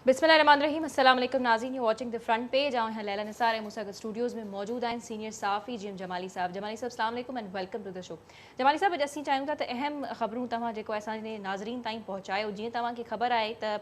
बिस्मिल्लाहिर्रहमानिर्रहीम। अस्सलाम वालेकुम नाज़रीन, you watching the front page. आऊं यहाँ लैला निसार है, मूसा स्टूडियोज़ में मौजूद आहिनि सीनियर सहाफ़ी जी एम जमाली साहब। जमाली साहब, अस्सलाम वालेकुम and welcome to the show. Jamali साहब, अॼु असीं चाहियूं था त अहम ख़बरूं तव्हां जेको असांजे नाज़रीन ताईं पहुचायो। जीअं तव्हांखे ख़बर आहे त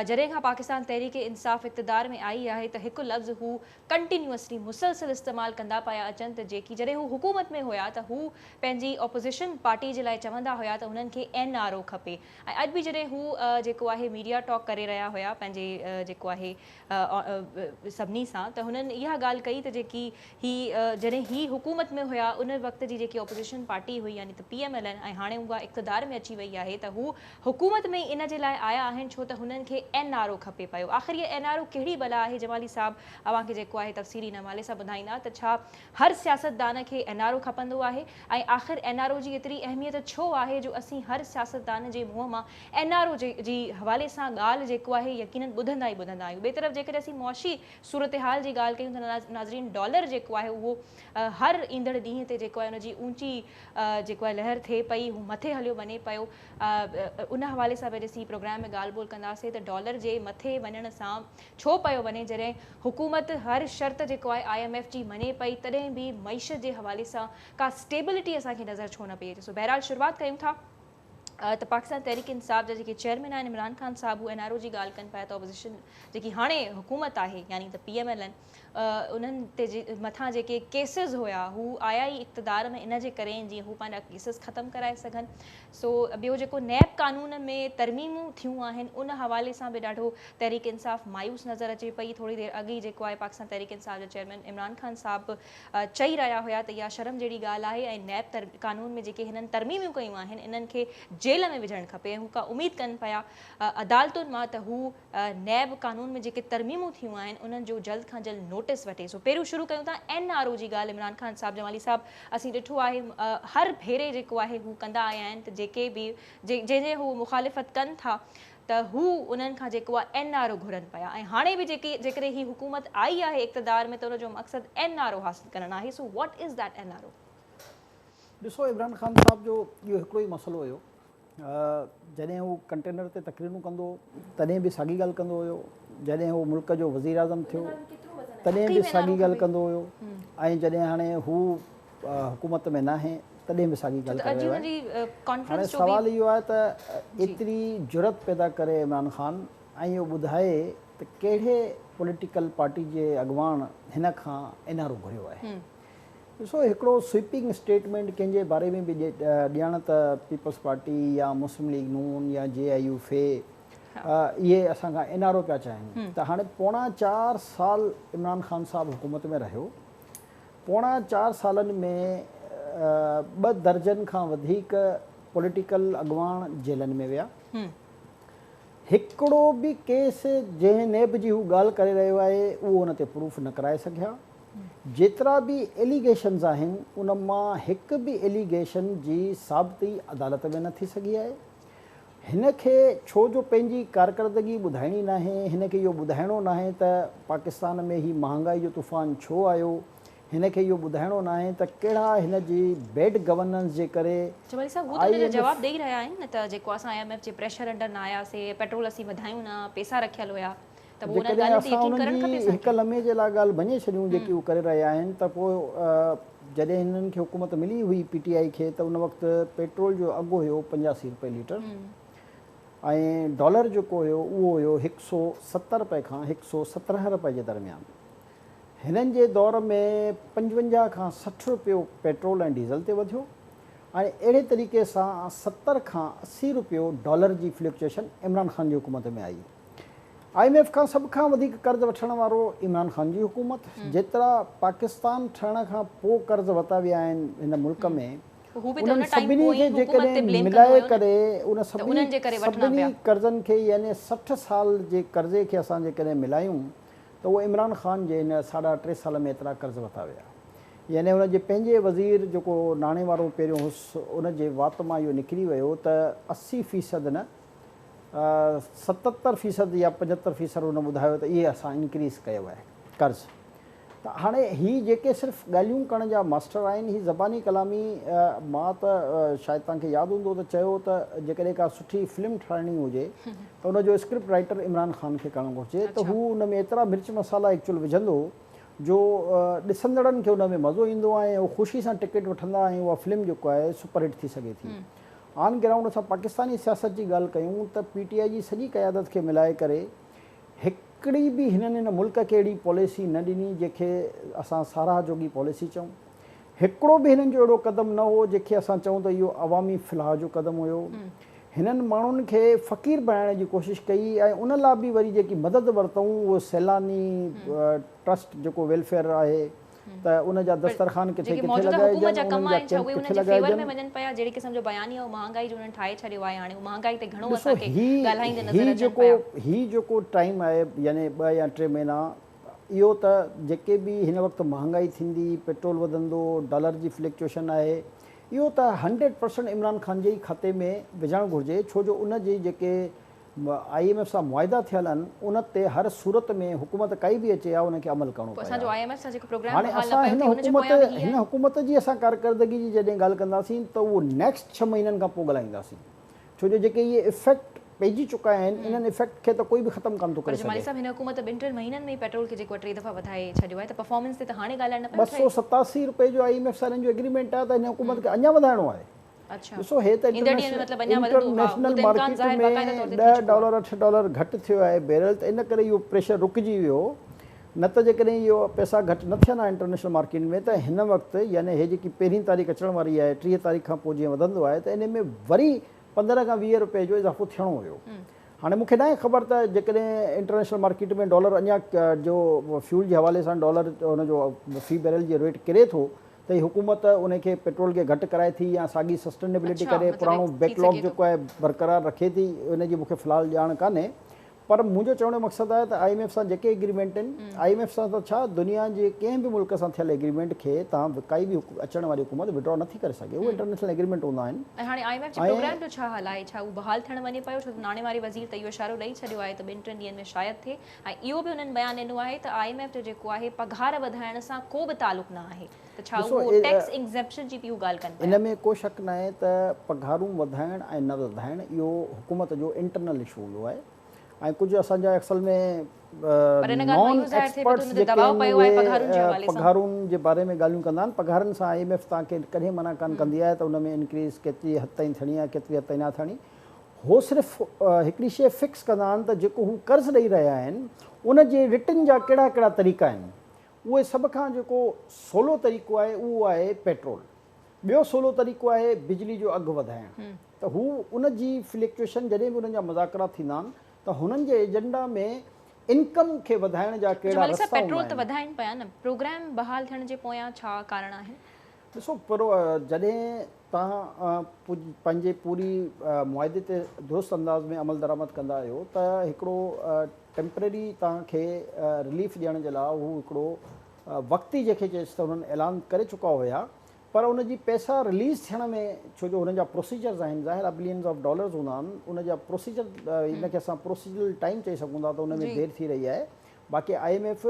जॾहिं खां पाकिस्तान तहरीक इंसाफ़ इक़्तिदार में आई आहे त हिकु लफ़्ज़ हू कंटिन्यूअसली मुसलसल इस्तेमालु कंदा पिया अचनि त जेकी जॾहिं हू हुकूमत में हुया त हू पंहिंजी अपोज़िशन पार्टी जे लाइ चवंदा हुया त हुननि खे एन आर ओ खपे। ऐं अॼु बि जॾहिं हू जेको आहे मीडिया टॉक करे रहिया हुया पंहिंजे जेको आहे सभिनी सां, त हुननि इहा ॻाल्हि कई त जेकी ही जॾहिं ही हुकूमत में हुया उन वक़्त जी जेकी अपोज़िशन पार्टी हुई यानी त पी एम एल एन, ऐं हाणे उहा इक़्तिदार में अची वई आहे त हू हुकूमत में इन जे लाइ आया आहिनि छो त हुननि खे एन आर ओ खपे पियो। आख़िर इहा एन आर ओ कहिड़ी बला आहे? जमाली साहब अव्हांखे जेको आहे तफ़सीली इन हवाले सां ॿुधाईंदा त छा हर सियासतदान खे एन आर ओ खपंदो आहे ऐं आख़िर एन आर ओ जी एतिरी अहमियत छो आहे जो असीं हर सियासतदान जे मुंहं मां एन आर ओ जी हवाले सां ॻाल्हि जेको आहे यकीनन ॿुधंदा ई ॿुधंदा आहियूं। ॿिए तरफ़ जेकॾहिं असीं मुआशी सूरत हाल जी ॻाल्हि कयूं त नाज़रीन, डॉलर जेको आहे उहो हर ईंदड़ ॾींहं ते जेको आहे हुनजी ऊंची जेको आहे लहर थिए पई, हू मथे हलियो वञे पियो। उन हवाले सां बि असीं प्रोग्राम में ॻाल्हि ॿोल कंदासीं त डॉलर जे मथे वञण सां छो पियो वञे। जॾहिं हुकूमत हर शर्त जेको आहे I am F जी मञे पई तॾहिं बि मईशत जे हवाले सां का स्टेबिलिटी असांखे नज़र छो न पई अचे। सो बहरहाल शुरूआत कयूं था त पाकिस्तान तहरीक इंसाफ़ जा जेके चेयरमैन आहिनि इमरान ख़ान साहब, उहे एन आर ओ जी ॻाल्हि कनि पिया त अपोज़िशन जेकी हाणे हुकूमत आहे यानी त पी एम एल एन, उन्हनि ते मथां जेके केसिस हुया हू आया ई इक़्तिदार में इन जे करे जीअं हू पंहिंजा केसिस ख़तमु कराए सघनि। सो ॿियो जेको नैब कानून में तरमीमूं थियूं आहिनि उन हवाले सां बि ॾाढो तहरीक इंसाफ़ मायूस नज़र अचे पई। थोरी देरि अॻु ई जेको आहे पाकिस्तान तहरीक इंसाफ़ जो चेयरमैन इमरान ख़ान साहब चई रहिया हुया त इहा शर्म जहिड़ी ॻाल्हि आहे ऐं नैब कानून में जेके हिननि तरमीमूं कयूं आहिनि इन्हनि खे जेल में विझणु खपे। हू का उमेद कनि पिया अदालतुनि मां त हू नैब कानून में जेके तरमीमूं थियूं आहिनि उन्हनि जो जल्द खां जल्द नोटिस वठे। सो पहिरियों शुरू कयूं था एन आर ओ जी ॻाल्हि। इमरान ख़ान साहब, जमाली साहब, असीं ॾिठो आहे हर भेरे जेको आहे हू कंदा आया आहिनि त जेके बि जंहिंजे हू मुखालिफ़त कनि था त हू उन्हनि खां जेको आहे एन आर ओ घुरनि पिया। ऐं हाणे बि जेके जेकॾहिं ही हुकूमत आई आहे इक़्तिदार में त हुनजो मक़सदु एन आर ओ हासिल करणु आहे। So what is that N R O? ॾिसो, इमरान ख़ान साहब जो इहो हिकिड़ो ई मसइलो हुयो। जॾहिं हू कंटेनर ते तकरीरूं कंदो तॾहिं बि साॻी ॻाल्हि कंदो हुयो, जॾहिं हू मुल्क जो वज़ीर आज़म थियो तॾहिं बि साॻी ॻाल्हि कंदो हुयो, ऐं जॾहिं हाणे हू हुकूमत में नाहे तॾहिं बि साॻी ॻाल्हि करे रहियो आहे। हाणे सवालु इहो आहे त एतिरी जुरत पैदा करे इमरान ख़ान ऐं इहो ॿुधाए त कहिड़े पॉलिटिकल पार्टी जे अॻवान हिन खां एन आर ओ घुरियो आहे। ॾिसो, हिकिड़ो स्वीपिंग स्टेटमेंट कंहिंजे बारे में बि ॾियण त पीपल्स पार्टी या मुस्लिम लीग नून या जे आई यू फे इहे असांखां एन आर ओ पिया चाहिनि। त हाणे 3.75 साल इमरान ख़ान साहब हुकूमत में रहियो। 3.75 सालनि में 2 दर्जन खां वधीक पॉलिटिकल अॻवान जेलनि में विया। हिकिड़ो बि केस जंहिं नैब जी हू ॻाल्हि करे रहियो आहे उहो हुन ते प्रूफ न कराए सघिया। जेतिरा बि एलिगेशन्स आहिनि उन मां हिकु बि एलिगेशन जी साबिती अदालत में न थी सघी आहे। हिनखे छो जो पंहिंजी कारकर्दगी ॿुधाइणी नाहे, हिनखे इहो ॿुधाइणो नाहे त पाकिस्तान में ही महांगाई जो तूफ़ान छो आयो, हिनखे इहो ॿुधाइणो नाहे त कहिड़ा हिन जी बैड गवर्नेंस जे करे। जमाली साहब, हू त हुन जो जवाबु ॾेई रहिया आहिनि न त जेको असां I am F J pressure under न आयासीं, पेट्रोल असीं वधायूं न, पैसा रखियल हुया, त पोइ उन्हनि ॻाल्हियुनि ते यकीन करणु खपे असांखे। हिकु लम्हे जे लाइ ॻाल्हि मञे छॾियूं जेकी हू करे रहिया आहिनि त पोइ जॾहिं हिननि खे हुकूमत मिली हुई पी टी I खे त उन वक़्तु पेट्रोल जो अघु हुयो 85 रुपए लीटर ऐं डॉलर जेको हुयो उहो हुयो 170 रुपए खां 117 रुपए जे दरमियान। हिननि जे दौर में 55 खां 60 रुपयो पेट्रोल ऐं डीज़ल ते वधियो ऐं अहिड़े तरीक़े सां 70 खां 80 रुपयो डॉलर जी फ्लक्चुएशन इमरान ख़ान जी हुकूमत में आई। I am F खां सभ खां वधीक कर्ज़ वठण वारो इमरान ख़ान जी हुकूमत। जेतिरा पाकिस्तान ठहिण खां पोइ कर्ज़ वरिता विया आहिनि हिन मुल्क में, उन्हनि सभिनी खे जेकॾहिं मिलाए करे उन सभिनी कर्ज़नि खे यानी 60 साल जे कर्ज़े खे असां जेकॾहिं मिलायूं त उहो इमरान ख़ान जे हिन 3.5 साल में एतिरा कर्ज़ वरिता विया। यानी हुनजे पंहिंजे वज़ीर जेको नाणे वारो पहिरियों हुउसि उनजे वात मां इहो निकिरी वियो त 80% न 77% या 75% हुन ॿुधायो त इहे असां इंक्रीज़ कयो आहे कर्ज़। ته هاڻي هي جيڪي صرف ڳالهيون ڪرڻ جا ماسٽر آهن، هي زباني ڪلامي مان ته شايد توهان کي ياد هوندو ته چيو ته جيڪڏهن ڪا سٺي فلم ٺاهڻي هجي ته ان جو اسڪرپٽ رائيٽر عمران خان کي ڪرڻ گهرجي ته هو ان ۾ ايترا مرچ مسالا ايڪچوئل وجهندو جو ڏسندڙن کي ان ۾ مزو ايندو ۽ هو خوشي سان ٽڪيٽ وٺندا ۽ اها فلم جيڪو آهي سپر هٽ ٿي سگهي ٿي. آن گرائونڊ اسان پاڪستاني سياست جي ڳالهه ڪيون ته پي ٽي آء جي سڄي قيادت کي ملائي ڪري هڪڙي به هنن هن ملڪ کي اهڙي پاليسي نه ڏني جنهن کي اسان ساراهه جوڳي پاليسي چئون. هڪڙو به هنن جو اهڙو قدم نه هو جنهن کي اسان چئون ته اهو عوامي فلاح جو قدم هيو. هنن ماڻهن کي فقير بڻائڻ جي ڪوشش ڪئي ۽ ان لاء به وري جيڪي مدد ورتئون اهو سيلاني ٽرسٽ جيڪو ويلفيئر آهي ته ان جا پر دسترخوان ڪٿي جيڪي ڪٿي موجوده حڪومت لڳائجن، جا ڪم انهن جا آهن ڇا ڪيمپ اهي ڪٿي انهن جي فيور ۾ لڳائجن. وڃن پيا جهڙي قسم جو بيانيو مهانگائي جو انهن ٺاهي ڇڏيو آهي هاڻي مهانگائي تي گهڻو ڏسو اسان کي هي ڳالهائيندي هي نظر اچن جيڪو پيا. هي جيڪو ٽائيم آهي يعني ٻه يا ٽي مهينا اهو ته جيڪي به هن وقت مهانگائي ٿيندي پيٽرول وڌندو ڊالر جي فلڪچوئيشن آهي اهو ته 100% عمران خان جي ئي کاتي ۾ وجهڻ گهرجي ڇو جو ان جي جيڪي I M F سان معاهدا ٿيل آهن ان تي هر صورت ۾ حڪومت ڪائي به اچي ها ان کي عمل ڪرڻو پوء پئي اسان جو ها. I M F سان جيڪو پروگرام هاڻي بحال نه اسان پيو هن ٿئي ان جي حڪومت پويان به هي هن آهي. حڪومت جي اسان ڪارڪردگي جي جڏهن ڳالهه ڪنداسين ته اهو نيڪسٽ ڇهه مهينن کان پوء ڳالهائينداسين ڇو جو جيڪي اهي افيڪٽ پئجي چڪا آهن انهن افيڪٽ کي ته ڪوئي به ختم ڪانه ٿو پر ڪري جمالي سگهي. صاحب هن حڪومت ٻن ٽن مهينن ۾ ئي پيٽرول کي جيڪو ٽي دفعا وڌائي ڇڏيو آهي ته پرفارمنس تي ته هاڻي ڳالهائڻ نه پيو ٺهي. 287 رپئي جو I M F سان هنن جو ايگريمينٽ آهي ته هن حڪومت کي اڃا وڌائڻو آهي. ڏسو هي ته انٽرنيشنل مارڪيٽ ۾ 10 ڊالر 8 ڊالر گهٽ ٿيو آهي بيرل ته ان ڪري اهو پريشر رڪجي ويو نه ته جيڪڏهن اهو پئسا گهٽ نه ٿين ها انٽرنيشنل مارڪيٽ ۾ ته هن وقت يعني هي جيڪي پهرين تاريخ اچڻ واري آهي 30 تاريخ کان پوء جيئن وڌندو آهي ته ان ۾ وري 15 کان 20 روپيه جو اضافو ٿيڻو هيو هاڻي مون کي ناهي خبر ته جيڪڏهن انٽرنيشنل مارڪيٽ ۾ ڊالر اڃا جو فيول جي حوالي سان ڊالر ان جو في بيرل جي ريٽ ڪري ٿو ته هي حڪومت ان کي پيٽرول کي گهٽ ڪرائي ٿي يا ساڳي سسٽينيبلٽي ڪري پراڻو بيڪ لاگ جيڪو آهي برقرار رکي ٿي ان جي مون کي في الحال ڄاڻ ڪانهي پر منهنجو چوڻ جو مقصد آهي ته I M F سان جيڪي ايگريمينٽ آهن I M F سان ته ڇا دنيا جي ڪنهن به ملڪ سان ٿيل ايگريمينٽ کي توهان ڪائي به اچڻ واري حڪومت وڊرا نٿي ڪري سگهي اهي انٽرنيشنل ايگريمينٽ هوندا آهن. ۽ هاڻي I M F جي پروگرام جو ڇا حال آهي ڇا اهو بحال ٿيڻ وڃي پيو ڇو ته ناڻي واري وزير ته اهو اشارو ڏئي ڇڏيو آهي ته ٻن ٽن ڏينهن ۾ شايد ٿئي ۽ اهو به انهن بيان ڏنو آهي ته I M F جو جيڪو آهي پگهار وڌائڻ سان ڪو به تعلق نه آهي ته ڇا اهو ٽيڪس ايگزيمپشن جي به هو ڳالهه ڪن پيا. ان ۾ ڪو شڪ ناهي ته پگهارون وڌائڻ ۽ نه وڌائڻ اهو حڪومت جو انٽرنل اشو هوندو آهي ۽ ڪجهه اسان جا اصل ۾ نان ايڪسپرٽس جيڪي آهن اهي پگهارون جي باري ۾ ڳالهيون ڪندا آهن پگهارن سان I M F توهان کي ڪڏهن منع ڪانه ڪندي آهي ته ان ۾ انڪريز ڪيتري حد تائين ٿيڻي آهي ڪيتري حد تائين نه ٿيڻي هو صرف هڪڙي شيء فڪس ڪندا آهن ته جيڪو هو قرض ڏئي رهيا آهن ان جي رٽن جا ڪهڙا ڪهڙا طريقا آهن. اهي سڀ کان جيڪو سولو طريقو آهي اهو آهي پيٽرول. ٻيو سولو طريقو آهي بجلي جو اگهه وڌائڻ ته هو ان جي فلڪچوئيشن جڏهن به انهن جا مذاڪرات ٿيندا آهن ته هنن جي ايجنڊا ۾ انڪم کي وڌائڻ جا ڪهڙا جمالي صاحب رستا هوندا پيٽرول ته آهن. وڌائين پيا نه پروگرام بحال ٿيڻ جي پويان ڇا ڪارڻ آهن؟ ڏسو جڏهن توهان پنهنجي پوري معاهدي تي درست انداز ۾ عملدرآمد ڪندا آهيو ته هڪڙو ٽيمپرري توهان کي رليف ڏيڻ جي لاء هو هڪڙو وقتي جنهن کي چئجي ته انهن اعلان ڪري چڪا هيا پر ان جي پئسا رليز ٿيڻ ۾ ڇو جو هنن جا پروسيجرز آهن ظاهر آهي بلينز آف ڊالرز هوندا آهن ان جا پروسيجر ان کي اسان پروسيجرل ٽائيم چئي سگهون ٿا ته ان ۾ دير ٿي رهي آهي باقي I M F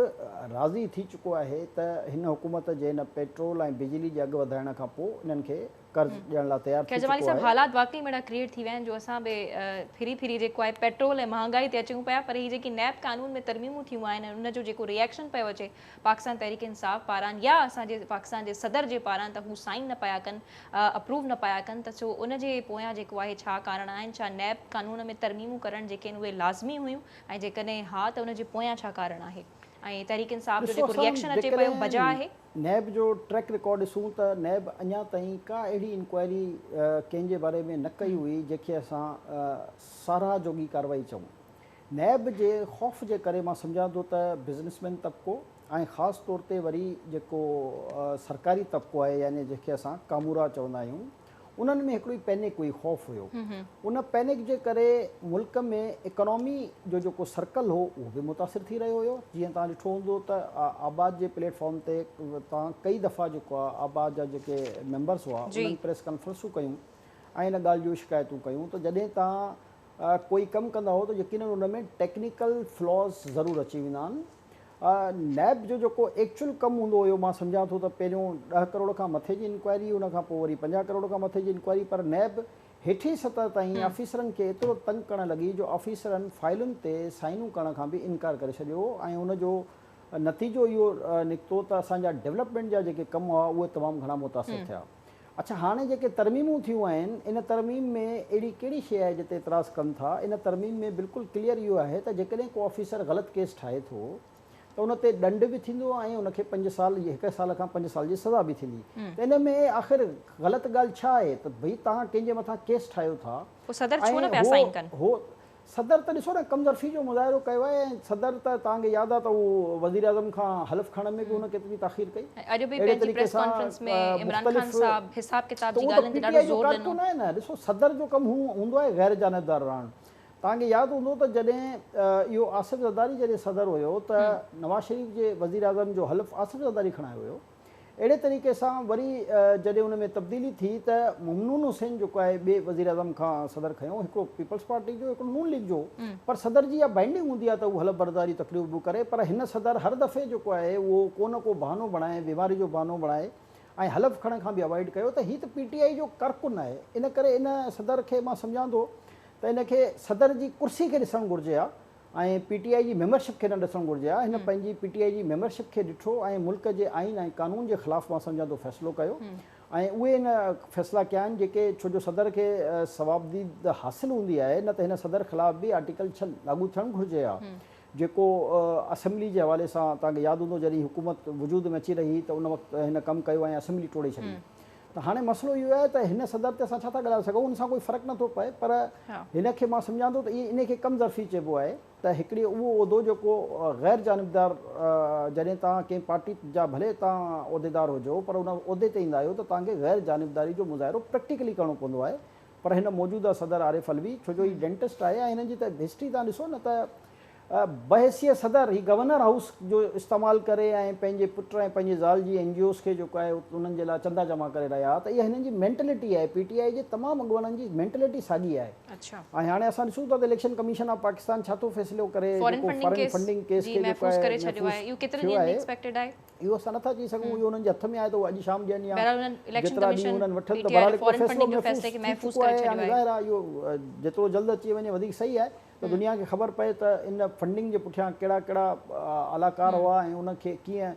راضي ٿي چڪو آهي ته هن حڪومت جي هن پيٽرول ۽ بجلي جي اگهه وڌائڻ کان پوء انهن کي قرض ڏيڻ لاء تيار ٿي خير جمالي چڪو صاحب آهي. حالات واقعي ۾ اهڙا ڪريئيٽ ٿي ويا آهن جو اسان به ڦري ڦري جيڪو آهي پيٽرول ۽ مهانگائي تي اچون پيا پر هي جيڪي نيب قانون ۾ ترميمون ٿيون آهن ۽ ان جو جيڪو ريئيڪشن پيو اچي پاڪستان تحريڪ انصاف پاران يا اسان جي پاڪستان جي صدر جي پاران ته هو سائن نه پيا ڪن اپروو نه پيا ڪن ته سو ان جي پويان جيڪو آهي ڇا ڪارڻ آهن ڇا نيب قانون ۾ ترميمون ڪرڻ جيڪي آهن اهي لازمي هيون ۽ جيڪڏهن ها ته ان جي پويان ڇا ڪارڻ آهي ۽ تحريڪ انصاف جو ڏسو جيڪو اسان ريئڪشن اچي پيو بجا جيڪڏهن آهي. نيب جو ٽريڪ رڪارڊ ڏسون ته نيب اڃا تائين ڪا اهڙي انڪوائري ڪنهن جي باري ۾ نه ڪئي هئي جنهن کي اسان ساراهه جوڳي ڪارروائي چئون. نيب جي خوف جي ڪري مان سمجهان ٿو ته بزنس مين طبقو ۽ خاص طور تي وري جيڪو سرڪاري طبقو آهي يعني جنهن کي اسان ڪامورا چوندا آهيون انهن ۾ هڪڙو ئي پينڪ هئي، خوف هيو. ان پينڪ جي ڪري ملڪ ۾ اڪانامي جو جيڪو سرڪل هو اهو به متاثر ٿي رهيو هيو. جيئن توهان ڏٺو هوندو ته آباد جي پليٽ فارم تي توهان ڪئي دفعا جيڪو آهي آباد جا جيڪي ميمبرس هئا انهن پريس ڪانفرنسون ڪيون ۽ ان ڳالهه جون شڪايتون ڪيون ته جڏهن توهان ڪوئي ڪم ڪندا هئو ته يقينن ان ۾ ٽيڪنيڪل فلاز ضرور اچي ويندا آهن. نيب جو جيڪو ايڪچوئل ڪم هوندو هيو مان سمجهان ٿو ته پهريون ڏهه ڪروڙ کان مٿي جي انڪوائري ان کان پوء وري 50 ڪروڙ کان مٿي جي انڪوائري پر نيب هيٺين سطح تائين آفيسرن کي ايترو تنگ ڪرڻ لڳي جو آفيسرن فائلن تي سائنون ڪرڻ کان به انڪار ڪري ڇڏيو ۽ ان جو نتيجو اهو نڪتو ته اسان جا ڊولپمينٽ جا جيڪي ڪم هئا اهي تمام گهڻا متاثر ٿيا. اڇا هاڻي جيڪي ترميمون ٿيون آهن ان ترميم ۾ اهڙي ڪهڙي شيء آهي جتي اعتراض ڪن ٿا؟ ان ترميم ۾ بلڪل ڪليئر اهو آهي ته جيڪڏهن ڪو آفيسر غلط ڪيس ٺاهي ٿو ته ان تي ڏنڊ به ٿيندو ۽ ان کي پنج سال هڪ سال کان پنج سال جي سزا به ٿيندي ته ان ۾ آخر غلط ڳالهه ڇا آهي ته ڀئي توهان ڪنهن جي مٿان ڪيس ٺاهيو ٿا پوء صدر ڇو نه پيا سائين ڪن؟ هو صدر ته ڏسو نه ڪم ظرفي جو مظاهرو ڪيو آهي ۽ صدر ته توهان کي ياد آهي ته هو وزيراعظم کان حلف کڻڻ ۾ به هن ڪيتري تاخير ڪئي. ۽ اڄ به اهڙي پنهنجي طريقي پريس سان ڪانفرنس ۾ عمران خان مختلف صاحب حساب ڪتاب ته جي اهو ته ڳالهين پي تي ٽي ڏاڍو آء جو زور ڏنو. ڪارڪن آهي نه ڏسو صدر جو ڪم هوندو آهي غير جانبدار رهڻ توهان کي ياد هوندو ته جڏهن اهو آصف زرداري جڏهن صدر هيو ته نواز شريف جي وزيراعظم جو حلف آصف زرداري کڻايو هيو. اهڙي طريقي سان وري جڏهن ان ۾ تبديلي ٿي ته ممنون حسين جيڪو آهي ٻئي وزيراعظم کان صدر کنيو هڪڙو پيپلز پارٽي جو هڪڙو نون ليگ جو پر صدر جي اها بائنڊنگ هوندي آهي ته هو حلف برداري تقريب به ڪري پر هن صدر هر دفعي جيڪو آهي اهو ڪو نه ڪو بهانو بڻائي بيماري جو بهانو بڻائي ۽ حلف کڻڻ کان به اوائڊ ڪيو ته هي ته پي ٽي آء جو ڪارڪن آهي ان ڪري ان صدر کي مان سمجهان ٿو ته ان کي صدر جي ڪرسي کي ڏسڻ گهرجي ها ۽ پي ٽي آء جي ميمبرشپ کي نه ڏسڻ گهرجي ها، هن پنهنجي پي ٽي آء جي ميمبرشپ کي ڏٺو ۽ ملڪ جي آئين ۽ قانون جي خلاف مان سمجهان ٿو فيصلو ڪيو ۽ اهي هن فيصلا ڪيا آهن جيڪي ڇو جو صدر کي صوابديد حاصل هوندي آهي نه ته هن صدر خلاف به آرٽيڪل 6 لاڳو ٿيڻ گهرجي ها جيڪو اسيمبلي جي حوالي سان توهان کي ياد هوندو جڏهن حڪومت وجود ۾ اچي رهي هئي ته ان وقت هن ڪم ڪيو ۽ اسيمبلي ٽوڙي ڇڏي. ته هاڻي مسئلو اهو آهي ته هن صدر تي اسان ڇا ٿا ڳالهائي سگهون ان سان ڪوئي فرق نٿو پئي پر هن کي مان سمجهان ٿو ته ان کي ڪم ظرفي چئبو آهي ته هڪڙي اهو عهدو جيڪو غير جانبدار جڏهن توهان ڪنهن پارٽي جا ڀلي توهان عهديدار هجو پر ان عهدي تي ايندا آهيو ته توهان کي غير جانبداري جو مظاهرو پريڪٽيڪلي ڪرڻو پوندو آهي پر هن موجوده صدر عارف علوي ڇو جو هي ڊينٽسٽ آهي ۽ هن جي ته هسٽري توهان ڏسو نه ته بحيثيت صدر هي گورنر هائوس جو استعمال ڪري ۽ پنهنجي پٽ ۽ پنهنجي زال جي اين جي اوز کي جيڪو آهي انهن جي لاء چندا جمع ڪري رهيا ها ته اها هنن جي مينٽلٽي آهي پي ٽي آء جي تمام اڳواڻن جي مينٽلٽي ساڳي آهي ۽ هاڻي اسان ڏسون ٿا ته اليڪشن ڪميشن آف پاڪستان ڇا ٿو فيصلو ڪري جيڪو فارن فنڊنگ ڪيس کي جيڪو آهي محفوظ ٿيو آهي اهو اسان نٿا چئي سگهون اهو انهن جي هٿ ۾ آهي ته هو اڄ شام ڏين يا جيترا ڏينهن انهن وٺن ته بهرحال هڪڙو فيصلو محفوظ ٿي چڪو آهي هاڻي ظاهر آهي اهو جيترو جلد اچي وڃي وڌيڪ صحيح آهي ته دنيا کي خبر پئي ته ان فنڊنگ جي پٺيان ڪهڙا ڪهڙا آلا ڪار هئا ۽ ان کي ڪيئن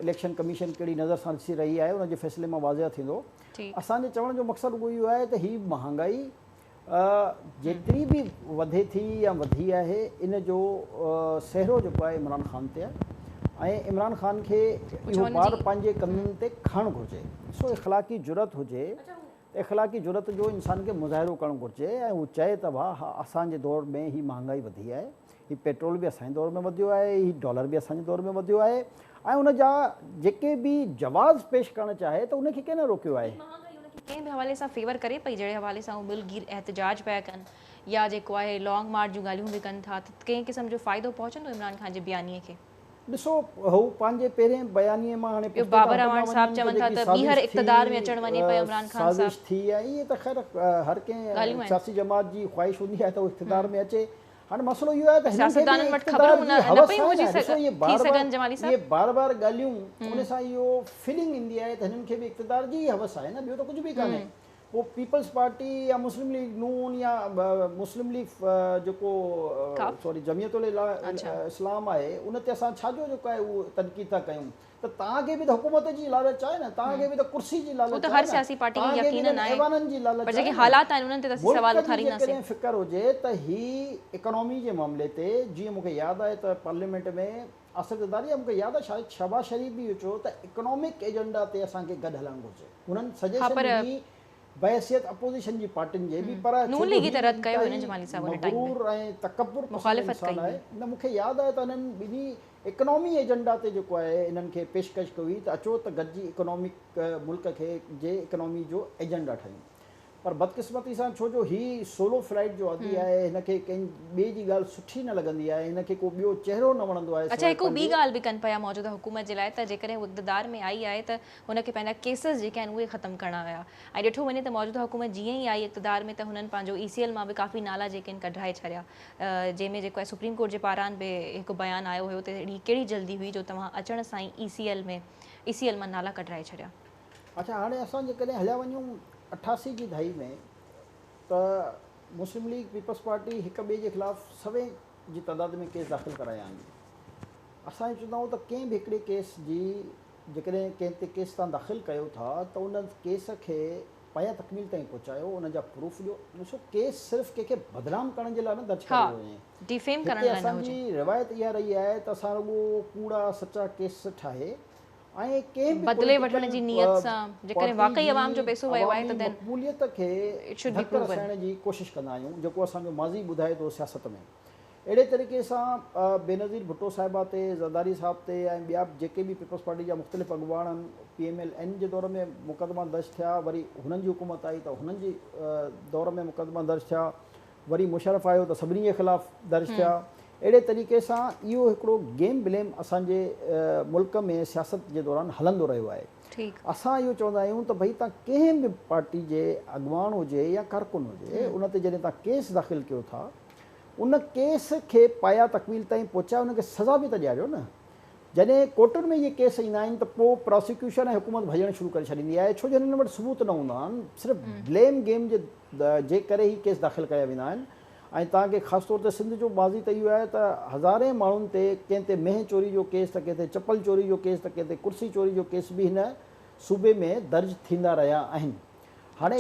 اليڪشن ڪميشن ڪهڙي نظر سان ڏسي رهي آهي ان جي فيصلي مان واضح ٿيندو. اسان جي چوڻ جو مقصد رڳو اهو آهي ته هي مهانگائي جيتري به وڌي ٿي يا وڌي آهي ان جو سهرو جيڪو آهي عمران خان تي آهي ۽ عمران خان کي اهو بار پنهنجي ڪنڌن تي کڻڻ گهرجي. ڏسو اخلاقي جرئت هجي ته اخلاقي جرئت جو انسان کي مظاهرو ڪرڻ گهرجي ۽ هو چئي ته ڀا ها اسان جي دور ۾ هي مهانگائي وڌي آهي، هي پيٽرول به اسان جي دور ۾ وڌيو آهي، هي ڊالر به اسان جي دور ۾ وڌيو آهي ۽ ان جا جيڪي به جواز پيش ڪرڻ چاهي ته ان کي ڪنهن نه روڪيو آهي. هي مهانگائي ان کي ڪنهن به حوالي سان فيور ڪري پئي جهڙي حوالي سان هو ملڪ گير احتجاج پيا ڪن يا جيڪو آهي لانگ مارچ جون ڳالهيون به ڪن ٿا ته ڪنهن قسم جو فائدو پهچندو عمران خان جي بيانيي کي؟ ڏسو هو پنهنجي پهرين بيانيي مان هاڻي ٻيو پٺتي ٿا بابر هٽندا اعواڻ صاحب وڃن ته چون ٿا جيڪي ته ٻيهر سازش اقتدار ۾ ٿي اچڻ وڃي پيو عمران خان صاحب. سازش ٿي ۽ ائين ته خير هر ڪنهن ڳالهيون آهن. سياسي جماعت جي خواهش هوندي آهي ته هو اقتدار ۾ اچي هاڻي مسئلو اهو آهي ته هنن کي به سياستدانن وٽ اقتدار خبرون جي نه هوس پيون آهي هجي نه ڏسو اهي ٿي بار بار سگهن جمالي اهي صاحب. بار بار ڳالهيون ان سان اهو فيلنگ ايندي آهي ته هنن کي به اقتدار جي ئي هوس آهي نه ٻيو ته ڪجهه به ڪانهي. پوء پيپلز پارٽي يا مسلم ليگ نون يا مسلم ليگ جيڪو سوري جمعيت الاسلام آهي ان تي اسان ڇا جو جيڪو آهي اهو تنقيد ٿا ڪيون ته توهان کي به ته حڪومت جي لالچ آهي نه توهان کي به ته ڪرسي جي لالچ آهي نه توهان کي به انهن ايوانن جي لالچ آهي نه ملڪ جي جيڪڏهن فڪر هجي ته هي اڪانومي جي معاملي تي جيئن مون کي ياد آهي ته پارليامينٽ ۾ آصف زرداري يا مون کي ياد آهي شايد شهباز شريف به اهو چيو ته اڪانومڪ ايجنڊا تي اسان کي گڏ هلڻ گهرجي. هنن سجيشن ڏني بحيثيت اپوزيشن جي پارٽين جي به پر ڇو جو هي انتهائي مغرور ۽ تڪبر پسند انسان آهي نه مون کي ياد آهي ته هنن ٻنهي اڪنامي ايجنڊا تي جيڪو آهي انهن کي پيشڪش ڪئي هئي ته اچو ته گڏجي اڪنامڪ ملڪ کي جي اڪنامي جو ايجنڊا ٺاهيون. پر بدقسمتي سان ڇو جو هي سولو فلائيٽ جو عادي آهي، هن کي ڪنهن ٻئي جي ڳالهه سٺي نه لڳندي آهي، هن کي ڪو ٻيو چهرو نه وڻندو آهي اڇا سواء هڪ ٻي پنهنجي. ڳالهه به ڪن پيا موجوده حڪومت جي لاء ته جيڪڏهن هو اقتدار ۾ آئي آهي ته هن کي پنهنجا ڪيسز جيڪي آهن اهي ختم ڪرڻا هيا ۽ ڏٺو وڃي ته موجوده حڪومت جيئن ئي آئي اقتدار ۾ ته هنن پنهنجو اي سي ايل مان به ڪافي نالا جيڪي آهن ڪڍرائي ڇڏيا جنهن ۾ جيڪو آهي سپريم ڪورٽ جي پاران به هڪ بيان آيو هيو ته اهڙي ڪهڙي جلدي هئي جو توهان اچڻ سان ئي اي سي ايل ۾ اي سي ايل مان نالا ڪڍرائي ڇڏيا. اڇا هاڻي اسان جيڪڏهن هليا وڃون 88 جي دهائي ۾ ته مسلم ليگ پيپلز پارٽي هڪ ٻئي جي خلاف سوين جي تعداد ۾ ڪيس داخل ڪرايا آهن. اسان اهو چوندا آهيون ته ڪنهن به هڪڙي ڪيس جي جيڪڏهن ڪنهن تي ڪيس تان داخل ڪيو ٿا ته ان ڪيس کي پايا تڪميل تائين پهچايو، ان جا پروف ڏيو. ڏسو ڪيس صرف ڪنهن کي بدنام ڪرڻ جي لاء نه درج ها ڪيو وڃي. ڊيفيم ڪرڻ هتي لاء نه اسان هجي. جي روايت اها رهي آهي ته اسان رڳو ڪوڙا سچا ڪيس ٺاهي ۽ ڪنهن به بدلي وٺڻ پوليٽيڪل جي نيت سان جيڪڏهن پارٽي واقعي جي عوام جو پئسو ويو آهي عوامي ته دين مقبوليت کي it should be ڌڪ پروون. رسائڻ جي ڪوشش ڪندا آهيون، جيڪو اسان جو ماضي ٻڌائي ٿو سياست ۾. اهڙي طريقي سان بينظير ڀٽو صاحبه تي، زرداري صاحب تي ۽ ٻيا جيڪي به پيپلز پارٽي جا مختلف اڳواڻ آهن، پي ايم ايل اين جي دور ۾ مقدما درج ٿيا، وري هنن جي حڪومت آئي ته هنن جي دور ۾ مقدما درج ٿيا، وري مشرف آيو ته سڀني جي خلاف درج ٿيا. اهڙي طريقي سان اهو هڪڙو گيم بليم اسان جي ملڪ ۾ سياست جي دوران هلندو رهيو آهي. اسان اهو چوندا آهيون ته ڀئي تان ڪنهن به پارٽي جي اڳواڻ هجي يا ڪارڪن هجي ان تي جڏهن تان ڪيس داخل ڪيو ٿا ان ڪيس کي پايا تڪميل تائين پهچائي ان کي سزا به ته ڏياريو نه. جڏهن ڪورٽن ۾ اهي ڪيس ايندا آهن ته پوء پراسيڪيوشن ۽ حڪومت ڀڄڻ شروع ڪري ڇڏيندي آهي ڇو جو هنن وٽ ثبوت نه هوندا آهن، صرف بليم گيم جي جي ڪري هي ڪيس داخل ڪيا ويندا آهن ۽ توهان کي خاص طور تي سنڌ جو ماضي ته اهو آهي ته هزارين ماڻهن تي ڪنهن تي مينهن چوري جو ڪيس ته ڪنهن تي چپل چوري جو ڪيس ته ڪنهن تي ڪرسي چوري جو ڪيس به هن صوبي ۾ درج ٿيندا رهيا آهن. هاڻي